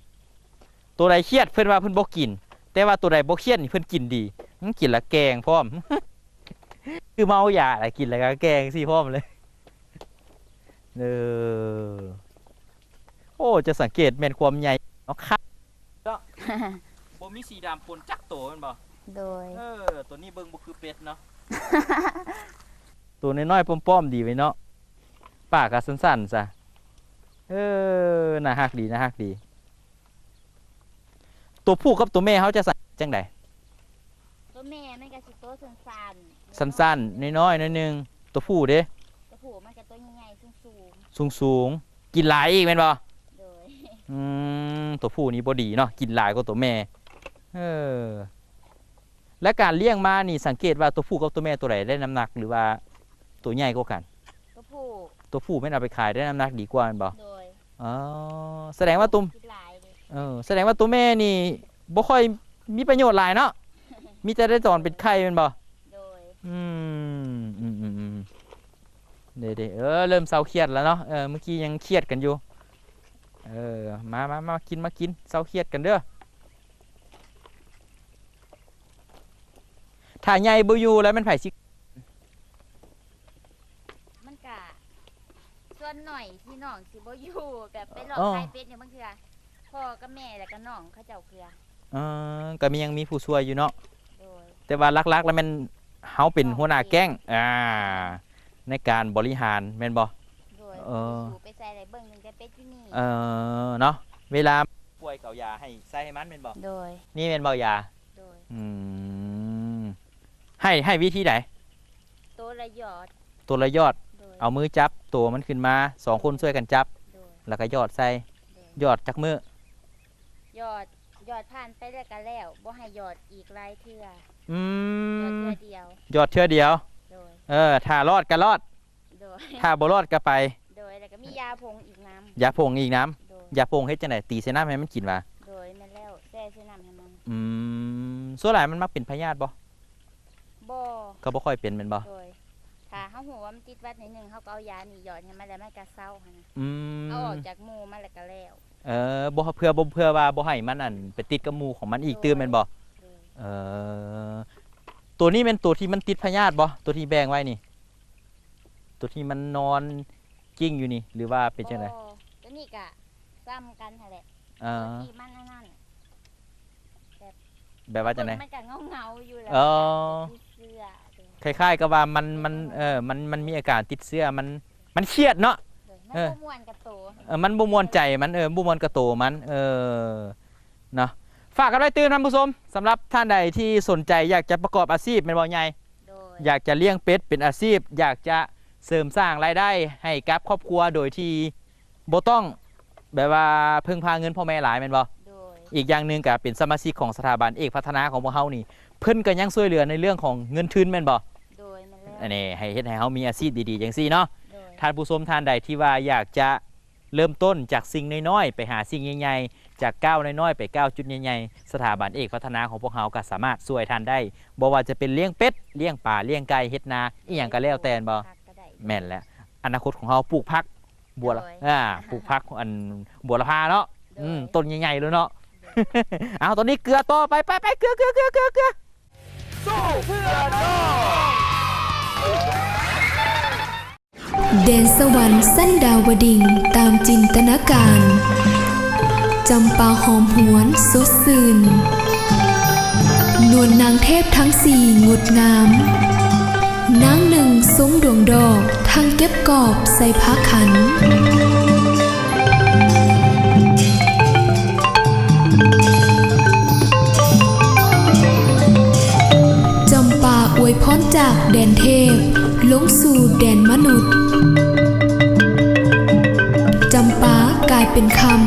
ໂຕໃດຄຽດເພິ່ນວ່າເພິ່ນບໍ່ກິນ ແຕ່ວ່າໂຕໃດບໍ່ຄຽດນີ້ເພິ່ນກິນດີ ມັນກິນແລ້ວແກ່ງພ້ອມ ຄືເມົາຢາແຫຼະ ກິນແລ້ວກໍແກ່ຈັ່ງຊີ້ພ້ອມເລີຍ ເອີ ໂອ້ ຈະສັງເກດແມ່ນຄວາມໃຫຍ່ເນາະ ຄັກເນາະ ບໍ່ມີສີດຳປົນຈັກໂຕແມ່ນບໍ່? ໂດຍ ເອີ ໂຕນີ້ເບິ່ງບໍ່ຄືເປັດເນາະ ໂຕນ້ອຍໆປ້ອມໆດີໄວ້ເນາະ ປາກກະສັ້ນໆຊະ ເອີ ໜ້າຮັກດີ ໜ້າຮັກດີ. ໂຕຜູ້ກັບໂຕແມ່ເຮົາຈະສັງເກດຈັ່ງໃດ? ໂຕແມ່ມັນກະຊິໂຕສັ້ນໆ ສັ້ນໆ ນ້ອຍໆ ໜ້ອຍໜຶ່ງ ໂຕຜູ້ເດ? ໂຕຜູ້ມັນກະໂຕໃຫຍ່ໆ ສູງໆ ສູງໆ ກິນຫຼາຍອີກແມ່ນບໍ່? ໂດຍ ອືມ ໂຕຜູ້ນີ້ບໍ່ດີເນາະ ກິນຫຼາຍກວ່າໂຕແມ່ ເອີ ແລະການລ້ຽງມານີ້ສັງເກດວ່າໂຕຜູ້ກັບໂຕແມ່ໂຕໃດໄດ້ນ້ຳໜັກ ຫຼືວ່າໂຕໃຫຍ່ກວ່າກັນ? ໂຕຜູ້ ໂຕຜູ້ແມ່ນເອົາໄປຂາຍໄດ້ນ້ຳໜັກດີກວ່າແມ່ນບໍ່? ໂດຍ ອໍ ສະແດງວ່າໂຕ ກິນຫຼາຍເດ້ ເອີ ສະແດງວ່າໂຕແມ່ນີ້ບໍ່ຄ່ອຍມີປະໂຫຍດຫຼາຍເນາະ ມີແຕ່ໄດ້ຕອນເປັນໄຂ່ແມ່ນບໍ່? ໂດຍ ອືມ ອືມໆໆ ເດ້ໆ ເອີ ເລີ່ມເຊົາຄຽດແລ້ວເນາະ ເອີ ມື້ກີ້ຍັງຄຽດກັນຢູ່ ເອີ ມາໆໆ ກິນ ມາກິນ ເຊົາຄຽດກັນເດີ. ຖ້າໃຫຍ່ບໍ່ຢູ່ແລ້ວແມ່ນໃຜຊິ ມັນກະສ່ວນໜ້ອຍທີ່ນ້ອງຊິບໍ່ຢູ່ ແບບໄປເລາະຂາຍເປັດນີ້ ບາງເທື່ອພໍ່ກັບແມ່ ແລ້ວກະນ້ອງເຂົາເຈົ້າເຄືອ ເອີ ກະມີ ຍັງມີຜູ້ຊ່ວຍຢູ່ເນາະ ໂດຍ ແຕ່ວ່າຫຼັກໆແລ້ວແມ່ນເຮົາເປັນຫົວໜ້າແກ້ງ ອ່າ ໃນການບໍລິຫານແມ່ນບໍ່? ໂດຍ ເອີ ໄປໃສໄດ້ເບິ່ງຕັ້ງແຕ່ເປັດຢູ່ນີ້ ເອີ ເນາະ ເວລາປ່ວຍເອົາຢາໃຫ້ໃສ່ໃຫ້ມັນແມ່ນບໍ່? ໂດຍ ນີ້ແມ່ນບໍ່ຢາ? ໂດຍ ອືມ ໃຫ້ ໃຫ້ວິທີໃດ? ໂຕລະຢອດ ໂຕລະຢອດ ໂດຍ ເອົາມືຈັບໂຕມັນຂຶ້ນມາ ສອງຄົນຊ່ວຍກັນຈັບ ໂດຍ ແລ້ວກໍຢອດໃສ່ ໂດຍ ຢອດຈັກມື້? ຢອດ ຢອດຜ່ານໄປແລ້ວກໍແລ້ວ ບໍ່ໃຫ້ຢອດອີກຫຼາຍເທື່ອ ອືມ ຢອດເທື່ອດຽວ ຢອດເທື່ອດຽວ ໂດຍ ເອີ ຖ້າລອດກໍລອດ ໂດຍ ຖ້າບໍ່ລອດກໍໄປ ໂດຍ ແລ້ວກໍມີຢາຜົງອີກນຳ ຢາຜົງອີກນຳ ໂດຍ ຢາຜົງເຮັດຈັ່ງໃດ? ຕີໃສ່ນ້ຳໃຫ້ມັນກິນຫວາ? ໂດຍ ແມ່ນແລ້ວ ແຊ່ໃສ່ນ້ຳໃຫ້ມັນ ອືມ ສ່ວນຫຼາຍມັນມັກເປັນພະຍາດບໍ່? ບໍ່ ກໍບໍ່ຄ່ອຍເປັນແມ່ນບໍ່? ໂດຍ ຖ້າເຮົາຮູ້ວ່າມັນຕິດຫວັດໜ້ອຍໜຶ່ງ ເຮົາກໍເອົາຢານີ້ຢອດໃຫ້ມັນ ແລ້ວມັນກໍເຊົາຫັ້ນນະ ອືມ ເອົາອອກຈາກໝູ່ມັນແລ້ວກໍແລ້ວ ເອີ ບໍ່ ເພື່ອ ບໍ່ ເພື່ອວ່າບໍ່ໃຫ້ມັນ ອັນ ໄປຕິດກັບໝູ່ຂອງມັນອີກຕື່ມແມ່ນບໍ່? ໂດຍ ເອີ ໂຕນີ້ແມ່ນໂຕທີ່ມັນຕິດພະຍາດບໍ່? ໂຕທີ່ແບ່ງໄວ້ນີ້ ໂຕທີ່ມັນນອນກິ້ງຢູ່ນີ້ ຫຼືວ່າເປັນຈັ່ງໃດ? ບໍ່ ໂຕນີ້ກະສ່ຳກັນຫັ້ນແຫຼະ ເອີ ໂຕທີ່ມັນອັນນັ້ນ ແບບ ແບບວ່າຈັ່ງໃດ? ມັນກະເຫງົາໆຢູ່ແລ້ວ ເອີ ຕິດເຊື້ອ ຄ້າຍໆກັບວ່າມັນ ມັນ ເອີ ມັນ ມັນມີອາການຕິດເຊື້ອ ມັນ ມັນຄຽດເນາະ ໂດຍ ມັນ ເອີ ບໍ່ມ່ວນກັບໂຕ ເອີ ມັນບໍ່ມ່ວນໃຈມັນ ເອີ ບໍ່ມ່ວນກັບໂຕມັນ ເອີ ເນາະ ຝາກກັນໄວ້ຕື່ມທ່ານຜູ້ຊົມ ສຳລັບທ່ານໃດທີ່ສົນໃຈຢາກຈະປະກອບອາຊີບແມ່ນບໍ່ໃຫຍ່? ໂດຍ ຢາກຈະລ້ຽງເປັດເປັນອາຊີບ ຢາກຈະເສີມສ້າງລາຍໄດ້ໃຫ້ກັບຄອບຄົວໂດຍທີ່ບໍ່ຕ້ອງແບບວ່າເພິ່ງພາເງິນພໍ່ແມ່ຫຼາຍແມ່ນບໍ່? ໂດຍ ອີກຢ່າງໜຶ່ງກໍເປັນສະມາຊິກຂອງສະຖາບັນເອກພັດທະນາຂອງພວກເຮົານີ້ ເພິ່ນກໍຍັງຊ່ວຍເຫຼືອໃນເລື່ອງຂອງເງິນທຶນແມ່ນບໍ່? ໂດຍ ແມ່ນແລ້ວ ອັນນີ້ໃຫ້ເຮັດໃຫ້ເຮົາມີອາຊີບດີໆຈັ່ງຊີ້ເນາະ ໂດຍ ທ່ານຜູ້ຊົມທ່ານໃດທີ່ວ່າຢາກຈະ ເລີ່ມຕົ້ນຈາກສິ່ງນ້ອຍໆ ໄປຫາສິ່ງໃຫຍ່ໆ ຈາກກ້າວນ້ອຍໆ ໄປກ້າວຈຸດໃຫຍ່ໆ ສະຖາບັນເອກພັດທະນາຂອງພວກເຮົາກໍສາມາດຊ່ວຍທ່ານໄດ້ ບໍ່ວ່າຈະເປັນລ້ຽງເປັດ, ລ້ຽງປາ, ລ້ຽງໄກ່, ເຮັດນາ ອີ່ຫຍັງກໍແລ້ວແຕ່ ແມ່ນບໍ່? ແມ່ນແຫຼະ ອະນາຄົດຂອງເຮົາປູກຜັກ ບົວລະ ໂດຍ ອ່າ ປູກຜັກ ອັນ ບົວລະພາເນາະ ໂດຍ ອືມ ຕົ້ນໃຫຍ່ໆເລີຍເນາະ ໂດຍ ເອົາ ຕອນນີ້ເກືອຕໍ່ ໄປໆໆ ເກືອໆໆໆ ສູ້ເພື່ອນ້ອງ ແດນສະຫວັນຊັ້ນດາວະດິງຕາມຈິນຕະນາການ ຈຳປາຫອມຫວນສົດຊື່ນ ນວນນາງເທບທັງສີ່ງົດງາມ ນາງໜຶ່ງຊົງດວງດອກ ທັງເກັບກອບໃສ່ພາຂັນ ຈຳປາອວຍພອນຈາກແດນເທບ ລົງສູ່ແດນມະນຸດ ຈຳປາກາຍເປັນຄຳ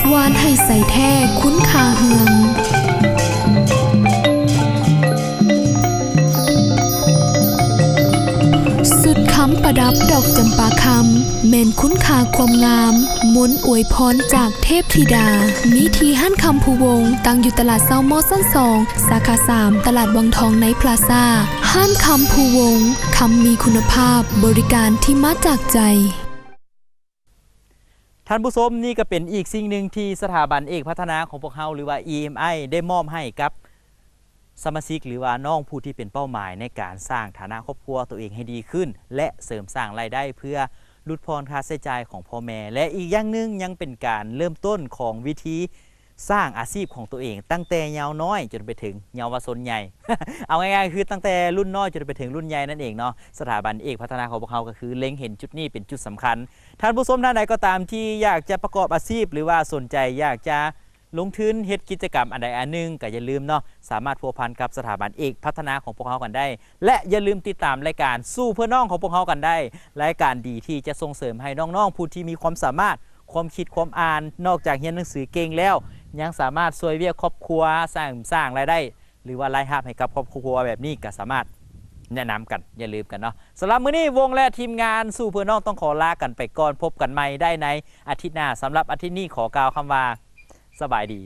ຫວານໃຫ້ໃສແທ້ຄຸນຄ່າເຮືອງ ຊຸດຄຳປະດັບດອກຈຳປາຄຳ ແມ່ນຄຸນຄ່າຄວາມງາມ ມົນອວຍພອນຈາກເທບທິດາ ມີທີ່ຮ້ານຄຳພູວົງ ຕັ້ງຢູ່ຕະຫຼາດເຊົ້າມໍຊັ້ນສອງ ສາຂາສາມ ຕະຫຼາດວັງທອງໃນພລາຊາ ຮ້ານຄຳພູວົງ ຄຳມີຄຸນນະພາບ ບໍລິການທີ່ມາຈາກໃຈ. ທ່ານຜູ້ຊົມ, ນີ້ກໍເປັນອີກສິ່ງໜຶ່ງທີ່ສະຖາບັນເອກພັດທະນາຂອງພວກເຮົາ ຫຼືວ່າ ອີເອັມໄອ ໄດ້ມອບໃຫ້ກັບສະມາຊິກ ຫຼືວ່ານ້ອງຜູ້ທີ່ເປັນເປົ້າໝາຍໃນການສ້າງຖານະຄອບຄົວຕົວເອງໃຫ້ດີຂຶ້ນ ແລະ ເສີມສ້າງລາຍໄດ້ເພື່ອຫຼຸດຜ່ອນຄ່າໃຊ້ຈ່າຍຂອງພໍ່ແມ່ ແລະ ອີກຢ່າງໜຶ່ງຍັງເປັນການເລີ່ມຕົ້ນຂອງວິທີ ສ້າງອາຊີບຂອງຕົວເອງຕັ້ງແຕ່ເຍົາວນ້ອຍຈົນໄປເຖິງເຍົາວະຊົນໃຫຍ່ ເອົາງ່າຍໆ ຄືຕັ້ງແຕ່ລຸ້ນນ້ອຍຈົນໄປເຖິງລຸ້ນໃຫຍ່ນັ້ນເອງເນາະ. ສະຖາບັນເອກພັດທະນາຂອງພວກເຮົາກໍຄືເລັງເຫັນຈຸດນີ້ເປັນຈຸດສຳຄັນ. ທ່ານຜູ້ຊົມທ່ານໃດກໍຕາມທີ່ຢາກຈະປະກອບອາຊີບ ຫຼືວ່າສົນໃຈຢາກຈະລົງທຶນເຮັດກິດຈະກຳອັນໃດອັນໜຶ່ງ ກໍຢ່າລືມເນາະ ສາມາດພົວພັນກັບສະຖາບັນເອກພັດທະນາຂອງພວກເຮົາກັນໄດ້ ແລະ ຢ່າລືມຕິດຕາມລາຍການສູ້ເພື່ອນ້ອງຂອງພວກເຮົາກັນໄດ້ ລາຍການດີທີ່ຈະສົ່ງເສີມໃຫ້ນ້ອງໆຜູ້ທີ່ມີຄວາມສາມາດ ຄວາມຄິດຄວາມອ່ານ ນອກຈາກຮຽນໜັງສືເກັ່ງແລ້ວ ຍັງສາມາດຊ່ວຍວຽກຄອບຄົວ ສ້າງ ສ້າງລາຍໄດ້ ຫຼືວ່າລາຍຮັບໃຫ້ກັບຄອບຄົວແບບນີ້ ກໍສາມາດແນະນຳກັນ ຢ່າລືມກັນເນາະ. ສຳລັບມື້ນີ້ ວົງ ແລະ ທີມງານສູ້ເພື່ອນ້ອງຕ້ອງຂໍລາກັນໄປກ່ອນ ພົບກັນໃໝ່ໄດ້ໃນອາທິດໜ້າ. ສຳລັບອາທິດນີ້ ຂໍກ່າວຄຳວ່າ ສະບາຍດີ.